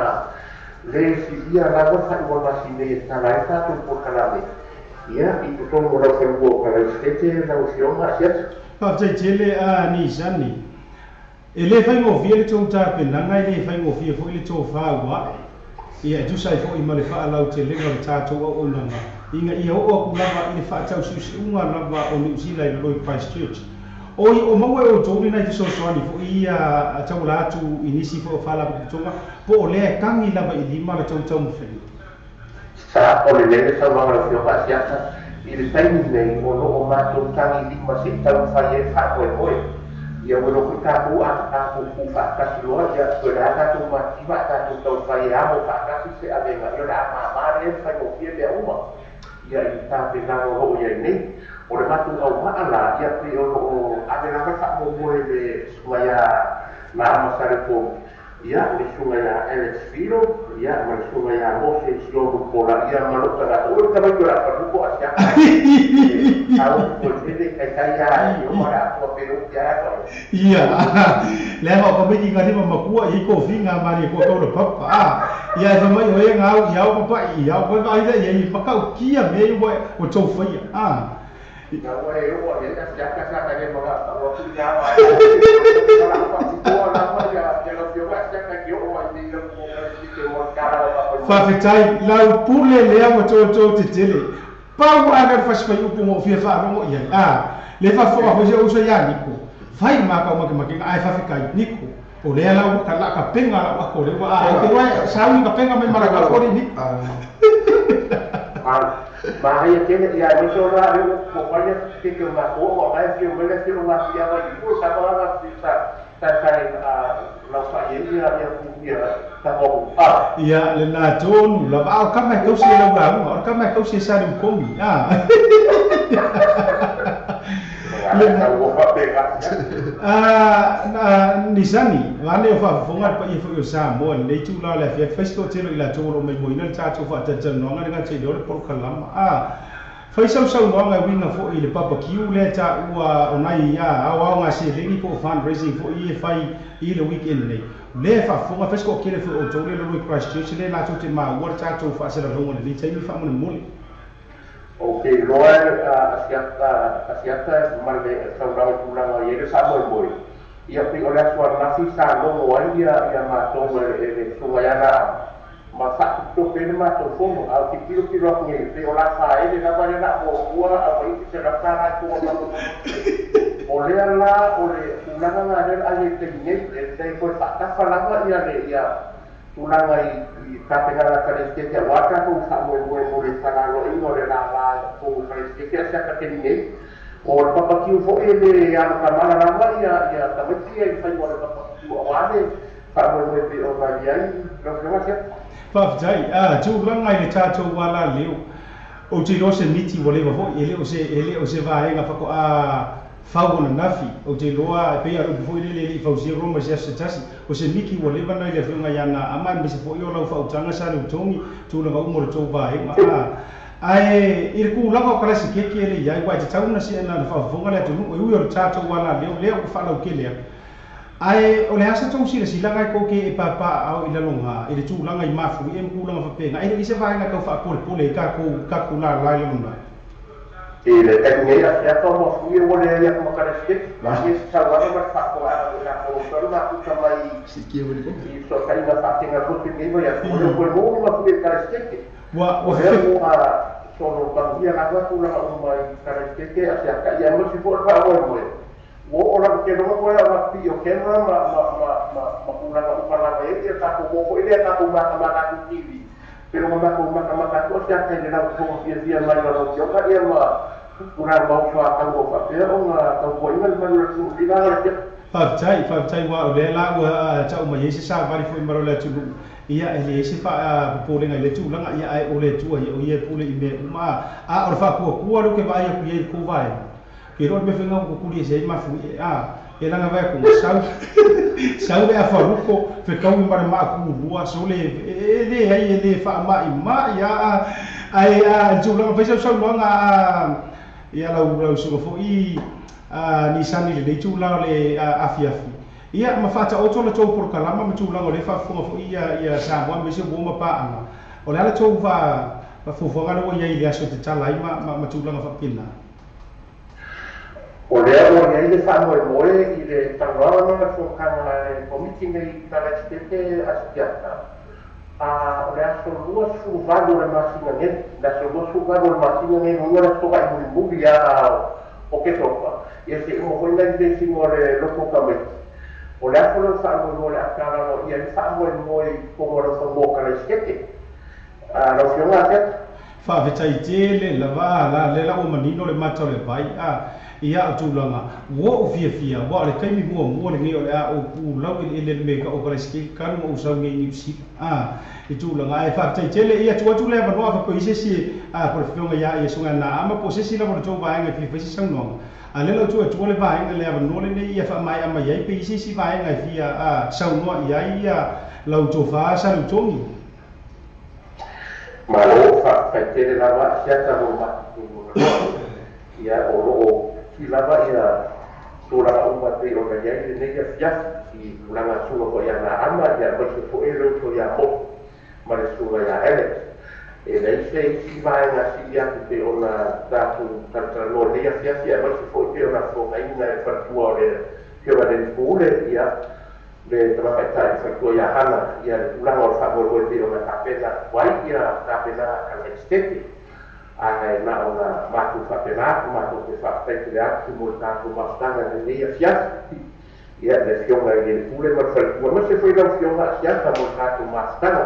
Speaker 4: le silia lava faaiuga o le masina nei e tatala ai tatou polokalame ia i totonu o lau fanua o Kalaisete lau Afioga Asiata.
Speaker 1: Faafetai tele a Nisani e le faigofie le tou tapenaga e le faigofie fo'i le tofā ua a'e ia e tusa ai fo'i ma le faalautelega o le tatou auaunaga ina ia oo aku lava i le faatausiusiuga lava o Niusila i lalo i Christchurch oi o maua e outou lenai fesoasoani fo'i ia tauala atu i nisi foi o faalapotopotoga po o lea e kagi lava i lima le tou taumafaiga.
Speaker 4: Sa o le lele saunoaga a le Afioga Asiata i le taimi nei o loo matou tagilima se'i taumafai ai faamoemoe. Ia ua iloa foi tatou a tatou tuufaatasi loa ia toe le a tatou mativa a tatou taumafai e amo faatasi se avega ia o le a māmā lea ma faigofie mea uma ia i tapenaga o loo iai nei. O le matou aumaa la ia pei o loo ave lava le faamuamua i le susuga iā Naama Salepolu ia le susuga iā Alex Filo ia ma le susuga iā Moses Lomu Pola ia ma lou tagata ua le tamaiti o le afanuku o Asiata e taofi koe tele taitai ia e oma le atoa pe oti ae atoa.
Speaker 1: Ia, leaga o tamaiti nga lima makua i kofiga ma le kua tau le papa. Ia e fai mai o e nga au i ao papa'i i ao koe vaai lea i ai makaukia mea ia ua tou faia.
Speaker 4: Ina ua e oo i ai Asiata sa ka le maga ua tuuina ai e la faapitoa lava ia lau Afioga Asiata e te oo ai nei lau te mo le tala o faamoemoe.
Speaker 1: Faafetai lau pule lea ua toutou tetele. Pau lava lea o le fasi-faiupu na ou fia faalogo i ai. Le faafofoga foi si ou uso ia Niko. Fai le makau makemakega ae faafetai Niko. O lea la ua la kapega lau ako lea ua ae te iloa e sau ni kapega mai ma lau ako alii Niko.
Speaker 4: Manaia tele ia aemaise o la lea ua fai tete o matou o la e afio mai le afioga Gafiaga i tua sa ma sa sa sa laufai ai ia ia ia tama
Speaker 1: Ia lena tonu lava a o kama e tausi e lau lauga o le kama e tausi e sa le ukogi Nisani, vane o faafofoga le paia foi o Samoa i lenei itula o le afiafi, fai se toatele o i latou o lo o maimoaina le tatou faatalatalanoaga le gata i lea o le polokalama. Fai sau saunoaga e uiga foi i le barbecue lea e taua o nai aoaoga seleni po o fundraising foi ia e fai i le weekend nei. O lea e faafofoga, fai se toatele foi o outou lea e lolo i Christchurch lea latou te maua le tatou faasalalauga i lenei taimi faamolemole.
Speaker 4: Ou te iloa Asiata ma le saunoaga i tulaga i ai le faamoemoe, ia pei o le aso ananafi sa logo ai ia matou e le susuga ia Naama ma faatopetope ai le matou fono. A ou te tilotilo atu nei, pei o la faaele lava lea na muamua aumai i se $100 i totonu o le matou fono. O lea la o le tulaga lena lea o le a i ai i le taimi nei, e lelei toe faatafa lava ia le tulaga i tapenaga Kalesetete aua tatou faamoemoe mo le falaloaiga o le lālā i totonu o Kalesetete a siaka taimi nei. O le papakiu foi e le alotamala lava ia tamaiti ia i le faiga o le papakiu aua le faamoemoe pei ona i ai lau Afioga Siaka.
Speaker 1: Faafetai. Tulaga i le tatou alaleo, ou te iloa se miti ua leva foi, e le o se, e le o se vaega faatoa fau ananafi. Ou te iloa, e pei lava o le upu foi lele e le i fausia Roma i se aso se tasi, o se miki ua leva na i le Afioga ia Naama, aemaise foi o lau faautaga sa leutogi, tulaga uma o le tou vaega. Ae i le tulaga o kalasikeke e le i ai, aua e tatau ona si'a na faafofoga le atunuu, e ui o le tatou alaleo lea ua faalautele atu. Ae o le a sa tou silasilaga e kou ke e pāpā'ao i laloga i le tulaga i mafuie ma tulaga faapena, e le i se vaega tau faapolepole i tatou tatou lālā i lalona.
Speaker 4: I le taimi nei a se ata o mafuie ua leai atu ma Kalesetete, ia se sauaga ma le faafofoga o latou talu mafuta mai i fesootaiga faategalotu i lenei vaiaso, ua le toe maua ni mafuie i Kalesetete. O lea ua sono manuia lava tulaga uma i Kalesetete a se ata, ia aemaise foi o le faamoemoe. Ua oo lava ke logo koe au pi o kema ma ma ma ma ma tulaga uma lava e ia tatou mo foi lea tatou matamata atu TV pe logo matou matamata atu o se ata i le lau fofoga fiafia mai lau Afioga ia ma tulaga mau faatau o faapea ona tautuaina le malu o le atunuu i lalo le Afioga.
Speaker 1: Faafetai, faafetai aua o lea la ua tau mai ai se savali foi ma le atunuu, ia e leai se faapopolega i lea tulaga, ia ae o le Atua ia o ia e pule i mea uma, a o le faatuatua lea ou te vaai atu i ai i le tou vaega. Ke loa le mea faiga ua kukuli ese ai mafuie a e langa vai atu sau sau le afaruko fekaui ma le maakulua sole e leai e le faama'ima'i a ae a tulaga fai sausaunoaga a ia lau lau susuga foi Nisani i lenei tulaga o le afiafi ia ma faataoto le tou polokalama ma tulaga o lea faafofoga foi ia ia Samoa aemaise uo ma paaga o le a le tou faafuafuaga lea ua i ai i le aso e tatala ai ma tulaga faapena.
Speaker 4: O lea ua i ai le faamoemoe i le talanoaga ma le fonotaga a le Komiti nei i Kalaisitete a Siata, a o le aso 28 o le masina nei, le aso 28 o le masina nei lua le aso togai mulimuli ia o Oketopa, ia se uma foi nai vesiga o le loto tamaiti. O le aso lea o faamoemoe o le a talanoa i ai le faamoemoe i totonu o le fanua o Kalaisitete. Lau Afioga Asiata.
Speaker 1: Faafetai tele lava la le la ua manino le mata o le vai a ia o tulaga ua ou fiafia ua o le taimi muamua lenei o le a ou pulau eleele le mea ka o kalaisike kanu ma ou sau nei i Niu Sila a i tulaga ae faafetai tele ia tuu atu le avanoa faapea i se isi a po o le afioga ia Iesuga na ama po o se isi lava o le tou vaega e fia fai se saunoaga a lea la ua tuu atua le vaega le avanoa lenei ia faamaea mai ai pe i se isi vaega e fia saunoa i ai ia lau tofa sa Leutogi.
Speaker 4: Malo, faafetai tele lava Asiata mo le matou avanoa. Ia o lo o ki lava ia tulaga uma e pei ona i ai lenei afiafi i tulaga suga foi ia Naama ia aemaise foi le uso ia Motu ma le susuga ia Alex. E leai se isi vaega sili atu pei ona tatou talatalanoa i lenei afiafi aemaise foi pei ona fofogaina e le faletua o le Afioga i le Alii Pule ia le Tamaitai Faletua ia Hana ia le tulaga o le faamoemoe pei ona tapena atu ai ia tapenaga a Kalaisitete. Ae na ona matou faapena atu, matou te faafetai tele atu mo le tatou mafutaga i lenei afiafi. Ia, le Afioga i le Pule ma le Faletua, aemaise foi lau Afioga Asiata mo le tatou mafutaga.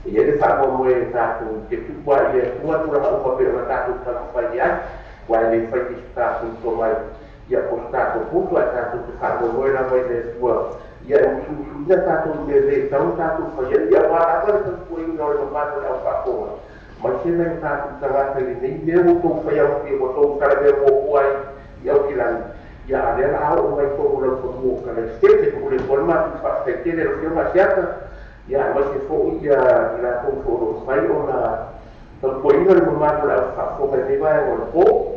Speaker 4: E i ai le faamoemoe tatou te tuu ai i le Atua tulaga uma pei ona tatou taumafai i ai, aua e le fai i se tatou tomai, ia po o se tatou poto, ae tatou te faamoemoe lava i le Atua. Ia e musumusuina tatou i mea le tatau ona tatou faia, ia aua lava le tautuaina o le mamalu o le aufaafofoga. Mai se nai o tatou tagata i lenei mea ua outou faia ua outou talamea muamua ai i Aukilani, ia a lea la a oo mai tonu lau fanua o Kalaisitete, momoli atu ai le matou faafetai tele i lau Afioga Asiata, ia aemaise foi ia i latou foi o lo o mafai ona tautuaina le mamalu o le aufaafofoga i lenei vaega o le po.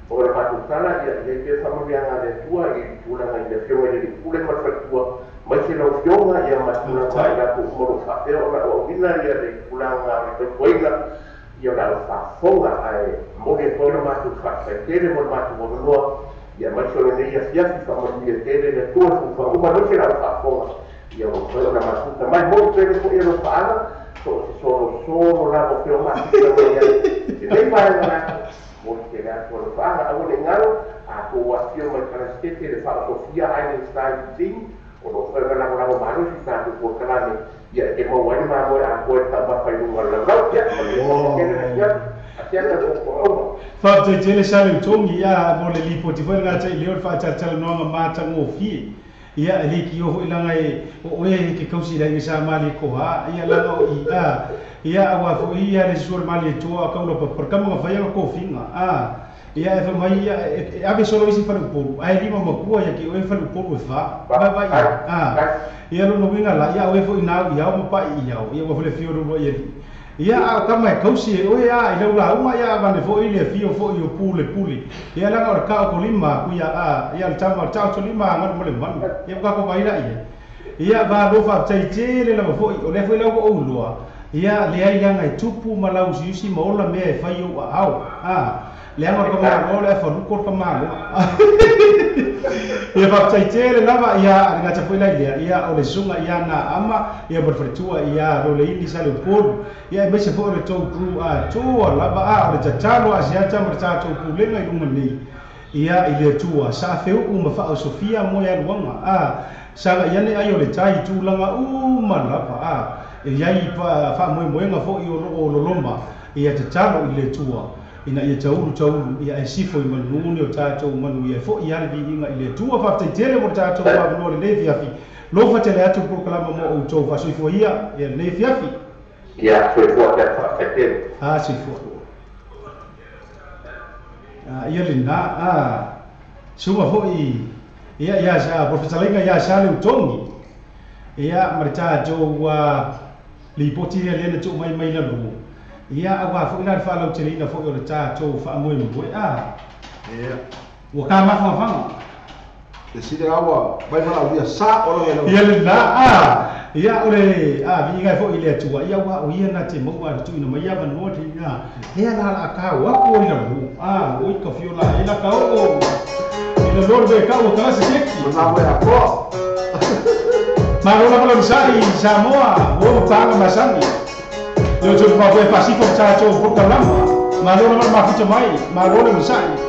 Speaker 4: O le matou tala, ia i ai pea faamanuiaga a le Atua i tulaga i le Afioga i le Alii Pule ma le Faletua, aemaise lau Afioga, ia ma tulaga i latou uma o lo o faapea ona auauina ia le tulaga o le tautuaina ia o le aufaafofoga. Ae momoli atu ai le matou faafetai tele mo le matou avanoa, ia aemaise o lenei afiafi faamanuia tele le Atua i fuafuaga uma, aemaise le aufaafofoga, ia ua mafai ona mafuta mai. Momoli tele foi e lou paaga, so o se solosolo lava o fea o mafuta mai ai i lenei vaega lata. Mo le tele atu o alofaaga, aua ne i galo, a tou afifio mai Kalaisitete le Faaosofia Island Style Cuisine, o lo o fai ma lagolago malosi tatou polokalame, ia e te maua ai le mamoe atoa i le taumafa i luga o le laulau. Ia, manuia tele le afiafi, asiata le fuafuaga uma.
Speaker 1: Faafetai tele Sa Leutogi ia mo le lipoti foi lena tai leo le faatalatalanoaga matagofie ia e leitio foi laga e o oe e ke kausi le aiga sa Malietoa ia laga o i a ia aua foi ia le susu o le Malietoa kaula papa le kama na fai ana kofiga a ia e fai mai ia e ave solo isi faleupolu ae lima makua ia ke oe faleupolu e fa vaivai a ia lona uiga la ia oe foi nau i ao ma pai i ao ia ua foi le afio o le uluai alii Ia a o kama e kausi e oe a i lau lauga ia avane foi le afio foi o Pule Pule ia laga o le taoto lima aku ia a ia le tama o le taoto lima a galu ma le manu ia ua kako vaila ia ia malo faafetai tele lava foi o lea foi la ua ou iloa ia leai laga e tupu ma lauusiusi ma ola mea e fai ou aao a leaga o le kamaloa o le afaluko o le kamaloa ia faafetai tele lava ia a le gata foi la i lea ia o le susuga ia na ama ia ma le faletua ia Loleini sa Leupolu ia aemaise foi o le tou crew atoa lava a o le tatalo a Asiata ma le tatou pulega i luga nei ia i le Atua sa feuu ma faaosofia moe aluaga a saga i ane ai o le tai tulaga uma lava a e iai faamoemoega foi o loo loloma ia tatalo i le Atua ina ia taulu taulu ia ae sifo i manu ni o tatou manuia e foi a le viiga i le Atua. Faafetai tele mo le tatou avanoa lenei afiafi. Lofa tele atu le polokalama mo outou. Faasoifua ia ia lenei afiafi.
Speaker 4: Ia soifua pea faafetai tele.
Speaker 1: A soifua. A ia lena a suga foi ia ia sa po fetalaiga ia sa Leutogi ia ma le tatou lipoti lea lea na tuu mai mai lalo ia aua foi la le faalauteleina foi o le tatou faamoemoe a
Speaker 2: Ia.
Speaker 1: Ua ka mafangafaga.
Speaker 2: Le sili la ua mai valaaulia sa o lava i lau.
Speaker 1: Ia lena a ia o le a viiga ai foi i le Atua ia aua o ia na te maua le tuuina mai avanoa lena lea la la ka o aku ai lalo a oi ka fio la ai la ka oo i lalo le ka ua kalasi seki.
Speaker 2: Mana moe atoa.
Speaker 1: Malo lava lau sa'i i Samoa ua ma paaga masani. Leo tou ma foe faasifo ma tatou polokalama. Malo lava le mafuta mai, malo le masa'i.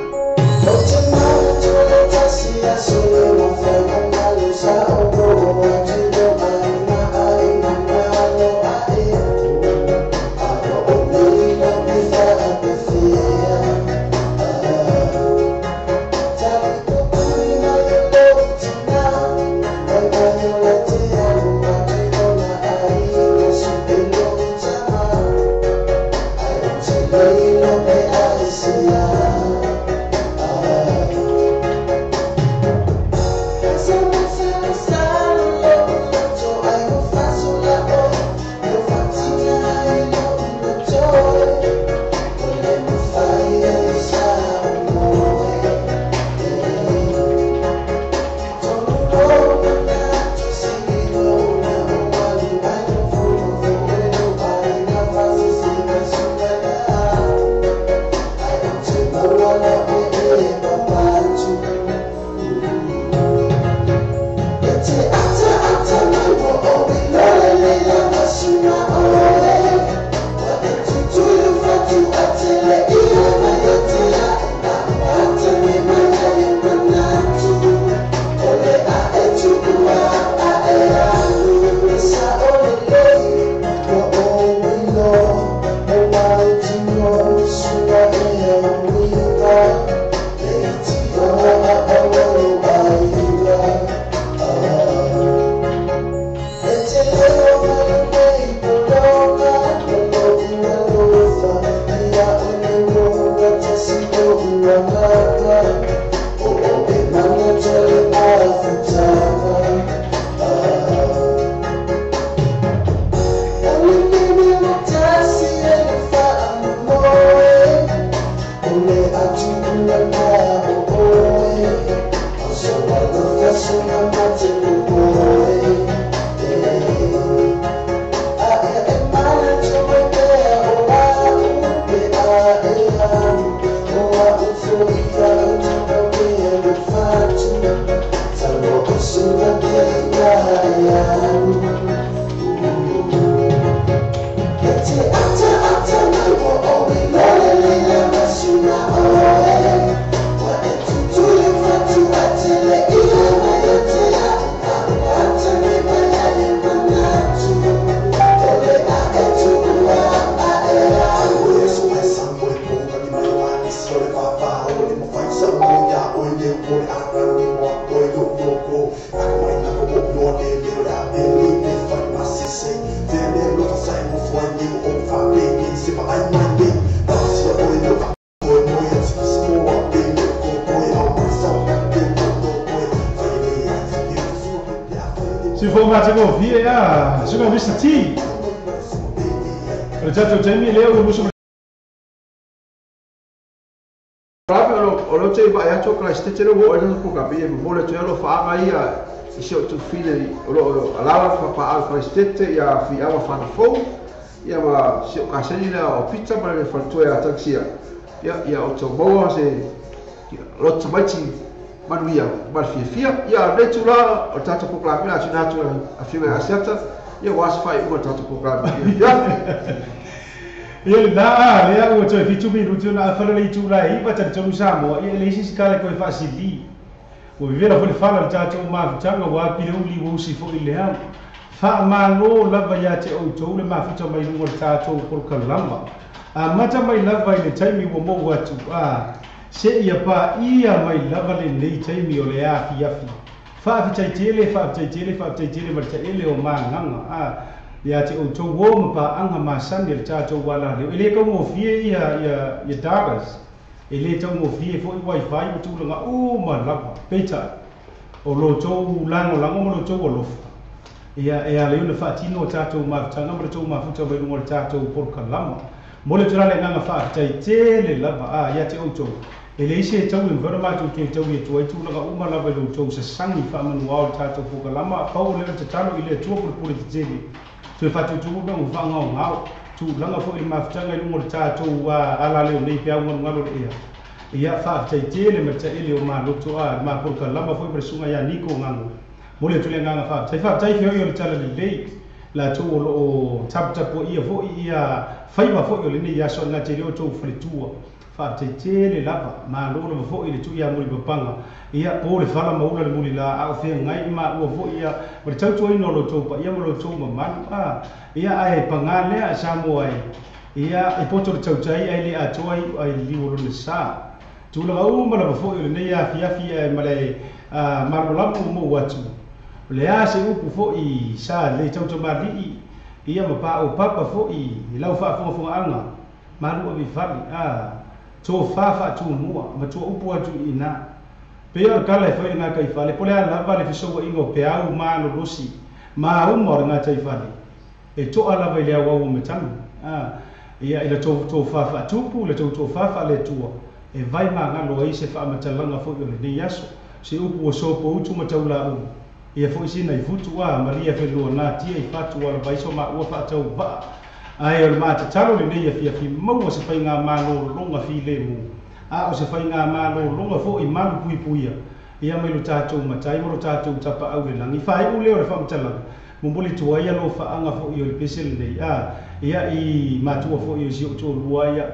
Speaker 1: se ngofie ia suga Mr. T. O le tatou taimi lea ua musu.
Speaker 2: O lo te vai atu Christ te lo o le ko ka pe mo le te lo fa mai ia i se o tu file o lo alala fa pa al Christ te ia fi awa fa na fo ia ma se o ka se ni la o pizza ma le fa tu ia taxia ia ia o to mo se lo to mai ti manuia ma fi fi ia le tu la o tato ko ka la tu na tu a fi ma acerta ia was fa o tato ko ka ia
Speaker 1: ia le na lea ua toe fitu minuti ona afala le itu la iva talitonu Samoa ia e leai se isi kala e koe faasilī ua vevela foi le fala le tatou mafutaga ua apile uli ua usi foʻi lea faamālō lava iā te outou le mafuta mai luga o le tatou polokalama amata mai lava i le taimi ua mou atu a seia paia mai lava lenei taimi o le afiafi faafitaitele faafitaitele faafitaitele ma le taele o magaga a ia te outou o ma paaga masani le tatou alaleo e lē taugofie ia ia ia datas e lē taugofie foʻi wifi ma tulaga uma lava peitai o loutou lagolago ma loutou alofa ia e ala ai ona faatino o tatou mafutaga ma le tou mafuta mai luga o le tatou polokalama mo le tulaga le agaga faafetaitele lava a ia te outou e leai se tau e mafai ona matou toe taui atu ai tulaga uma lava i loutou sasagi faamanuao le tatou polokalama pau o lea o le tatalo i le Atua pulepule tetele toe faatutu'u mea ua faagaogao tulaga foʻi le mafutaga i luga o le tatou alaleo nei pe augalugalo le ea ia faafetaitele ma le taele o maloto a le mapolokalama foʻi ma le susuga iā Niko Gago mo le atu le agaga faafetai faafetai feoi o le tala lelei latou o loo taputapuaia foʻi ia faiva foʻi o lenei aso a le gatele o tou faletua faafetaitele lava malo lava foʻi le tuʻi amuli papaga ia po le fala ma ula le mulilā a o feagai maua foʻi ia ma le tautuaina o loutou paia ma loutou mamalu a ia ae pagā lea Samoa e ia e poto le tautai ae le atoa iʻu ai liliu o lona sa tulaga uma lava foʻi o lenei afiafi ae ma le malomalamu ua mou atu o le a se upu foʻi sa lē tautamaliʻi ia ma paʻaupapa foʻi i lau faafogafogaaga malu ave i fale a tofā faatumua ma tuaʻupu atu iinā peia o le kala e fai le gataifale po o le a lava le fesouaʻiga o peau malolosi ma uma o le gataifale e toʻa lava i le auau o matagi a ia i la tou tofā faatupu i la tou tofā faaleatua e vai magalo ai se faamatalaga foʻi o lenei aso se upu ua sopoutu ma taulāulu ia foʻi sina i futu a malia felua natia i fatu ala vaiso maua faatauvaa ae o le matatalo lenei afiafi maua se faigā malōloga filemu a o se faigā malōloga foʻi malu puipuia ia mai lo tatou matai ma lo tatou tapaau le lagi faaiʻu lea o le faamatalaga momoli tuai alofaaga foʻi o le pese lenei a ia i matua foʻi o si ou toalua ia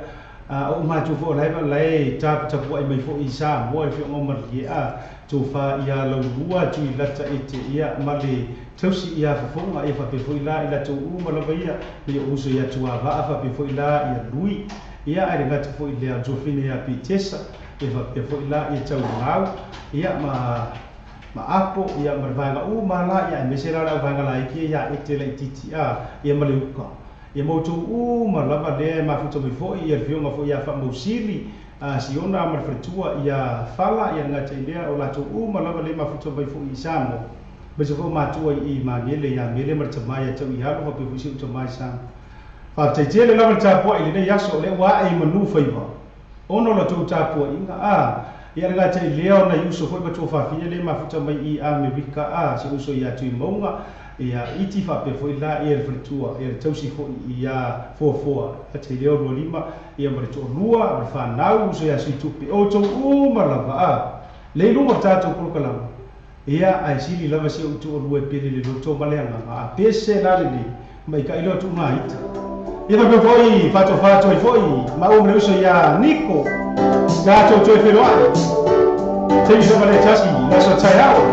Speaker 1: a o matua foʻi o lae lae taputapuaʻi mai foʻi i Samoa i le feoga o malie a tofā ia laulua tuilata ete ia ma le tausi ia fofoga ia faapea foʻi la i latou uma lava ia me o uso ia tuavaa faapea foʻi la ia lui ia ae le gata foʻi lea Jofine ia Pitesa ia faapea foʻi la ia taulau ia ma apo ia ma le vaega uma la ia aemaise la le auvaega laiki ia ete laititi a ia ma le uka ia maoutou uma lava lea e mafuta mai foʻi ia le fioga foʻi ia faamausili a Siona ma le faletua ia fala ia le gata i lea o latou uma lava lea e mafuta mai foʻi i Samoa aemaise foi o matua i Magele ia Mele ma le tamā ia tau i alo faapea foi si ou tamā i Samoa faafetaitele lava le tapuaʻi i lenei aso o lea ua ae i manū faiva ona o latou tapuaʻiga a ia le gata i lea ona i uso foʻi matua fafine lea e mafuta mai i Amerika a se uso iā Tuimauga ia iti faapea foʻi la ia le faletua ia le tausi foʻi ia foafoa ata i lea o lua lima ia ma le toalua ma le fanau uso iā Suitupe outou uma lava a le i luga o le tatou polokalama ia ae sili lava si ou toalua e pele le loto ma le agaga a pese la lenei maikaʻi lea o tuugaita ia faapea foʻi faatofato ai foʻi maua ma le uso iā Niko tatou toe feloaʻi taimi lava le tasi le aso taeao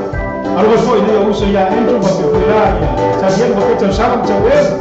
Speaker 1: alofa foʻi nei o uso iā Andrew faapea foʻi la ia Talielu faapea tausala ma tauelu.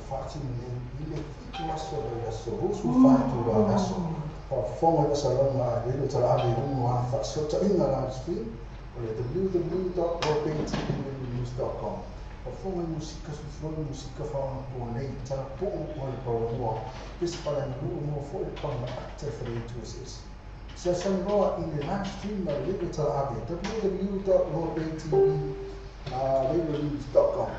Speaker 5: Faatino i le 7 aso le aso 24 itula aso. Faafofoga i faasalaga a le talaave i luga o ana faasootaiga live stream o le www.royalbaytvnews.com. Faafofoga i musika susuloi musika faaonaponei talapuu o le pauanoa pese faleaganuu mo foʻi le paga ata e faleitu eseese. Fesoasoani loa i le live stream ma le lele talaave www.royalbaytvnews.com.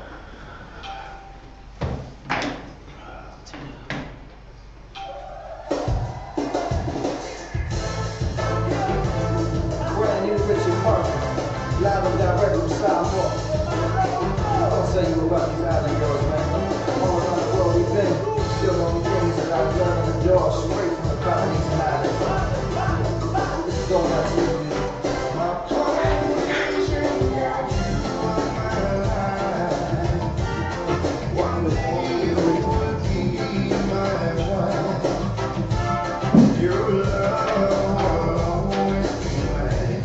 Speaker 6: Brand new Richard Parker, live and direct from Samoa. I'll tell you about these island girls, man. All around the world we've been. Still the only things that I love and adore, straight from the Polynesian Islands. This is going out to you. My Polynesian girl, you are my life. One day you will be my wife. Your love will always be mine.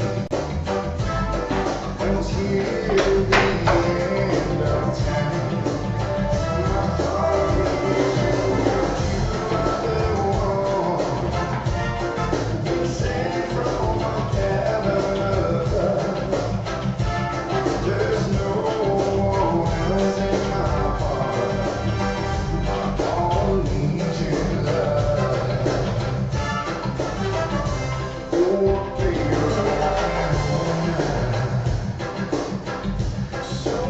Speaker 6: Until the end of time. My Polynesian girl, you are the one. Been sent from a heaven above. There's no one else in my heart. My Polynesian love. Oh, baby, so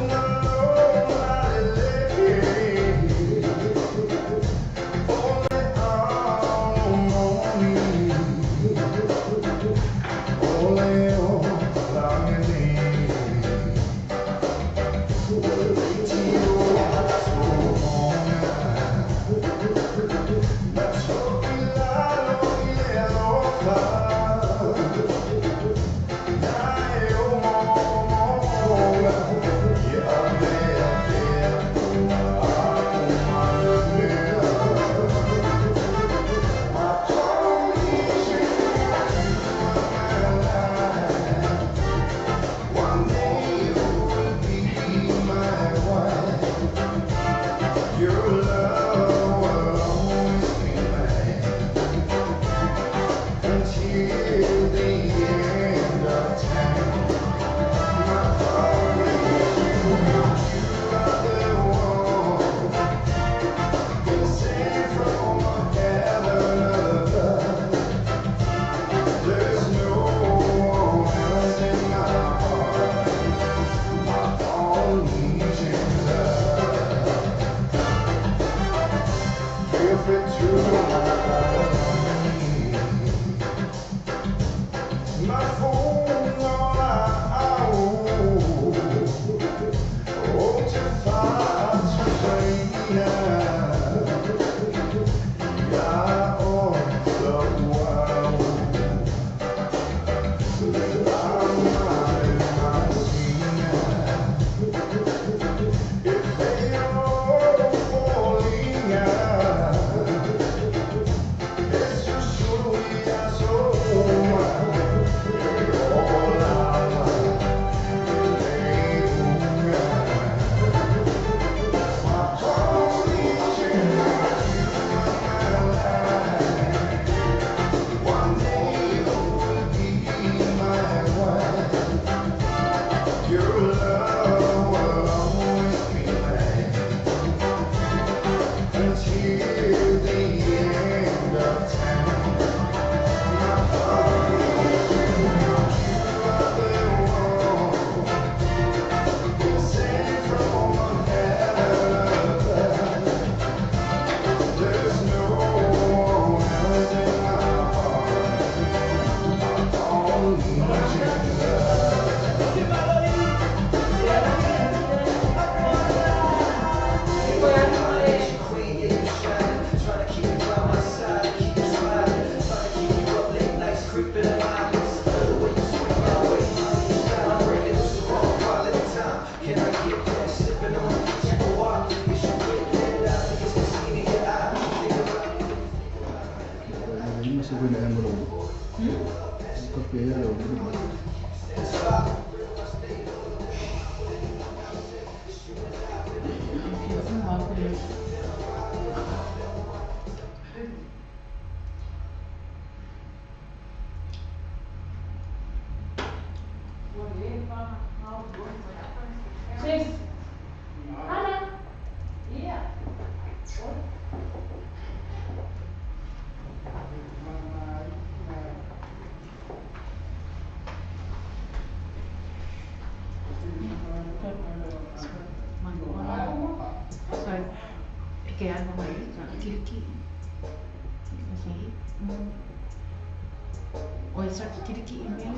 Speaker 6: One day you will be my wife. Your love will always be mine. Until the end of time. My Polynesian girl, you are the one. Been sent from heaven above. There's no one else in my heart. My Polynesian love. Perfect to my phone all I own. Oh, to find to yeah, oh, the world. One day you will be my wife. Your love will always be mine. Until the end of time. My Polynesian girl, you are the one. Been sent from heaven above. There's no one else in my heart. My Polynesian love.
Speaker 7: Queen, yeah, you shining. Trying to keep you by my side, keep you smiling. Trying to keep you up late nights, creeping in my eyes. The way you swing my way, I'm breaking loose the wrong quality time. Can I get that? Sipping on the Chippewa. Is you with that? I think it's the scene in your eye. Think about
Speaker 2: Lima se wena ya molo. Ka pe ya lo.
Speaker 8: Thank you.
Speaker 3: Sis. Hana. Ia. So, ke ana mai kiriki. Oi sa kiriki i mea.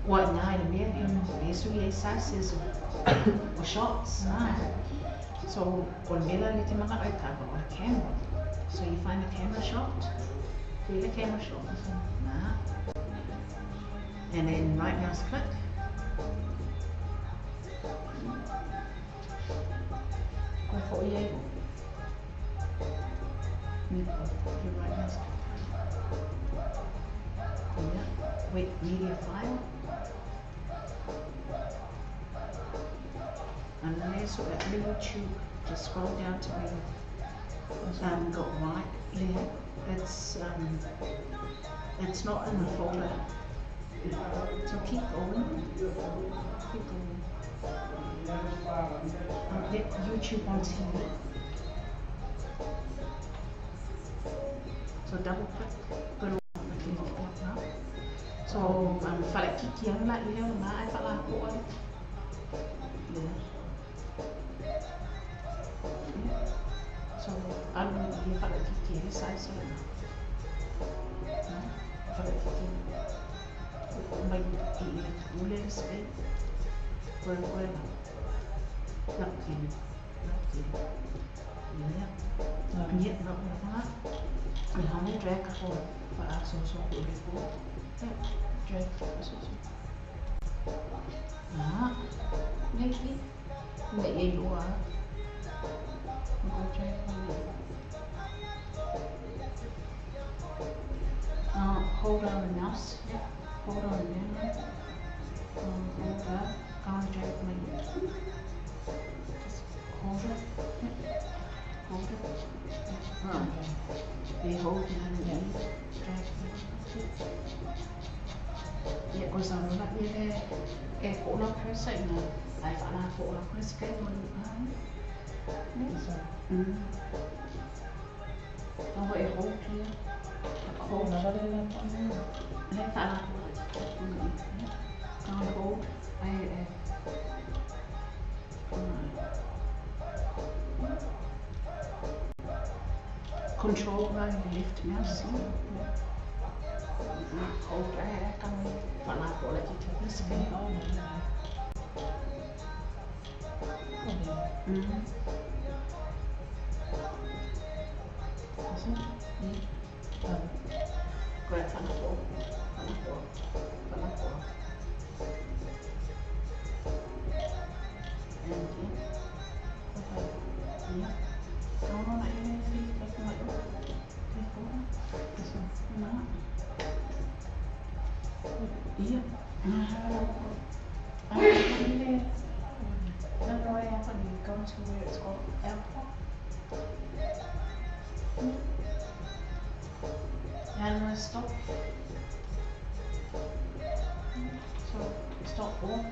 Speaker 3: Ua ngā i mea, le sui e sizes o shots. So, o le mela le te manga ai tāwa o le camera. So you find the camera shot. Do the camera shot. Nah. And then right mouse click. Koe fo i e. Your right mouse click. Yeah. Wait, media file. And there's at YouTube. Just scroll down to where you've got right there. It's not in the folder. So keep going. Keep going. Yeah, YouTube on TV. So double click. Go to so whalakiki ang la i leo ngā ai whalapo ai. Yeah. So alu i whalakiki he size o na. Whalakiki. Mai i le ule le spe. Koe koe la. Nakini. Nakini. Yeah. Yeah, no, no. I hana drag ko whaaso so ko ule ko. Yeah, drag so so. Ah, maybe. Nei e loa. Go drag on. Hold on the mouse. Yeah, hold on the mouse. Hold that. Go and drag my. Just hold it. Yeah. Hold it. Yeah. They hold it and then drag it. Yeah, because I'm not really a whole person. I found a whole person. Oh, e hold here. Hold. I hold. I. Control by the left mouse. Hold. I can't. Go to where it's got airport. And I stop. So stop all.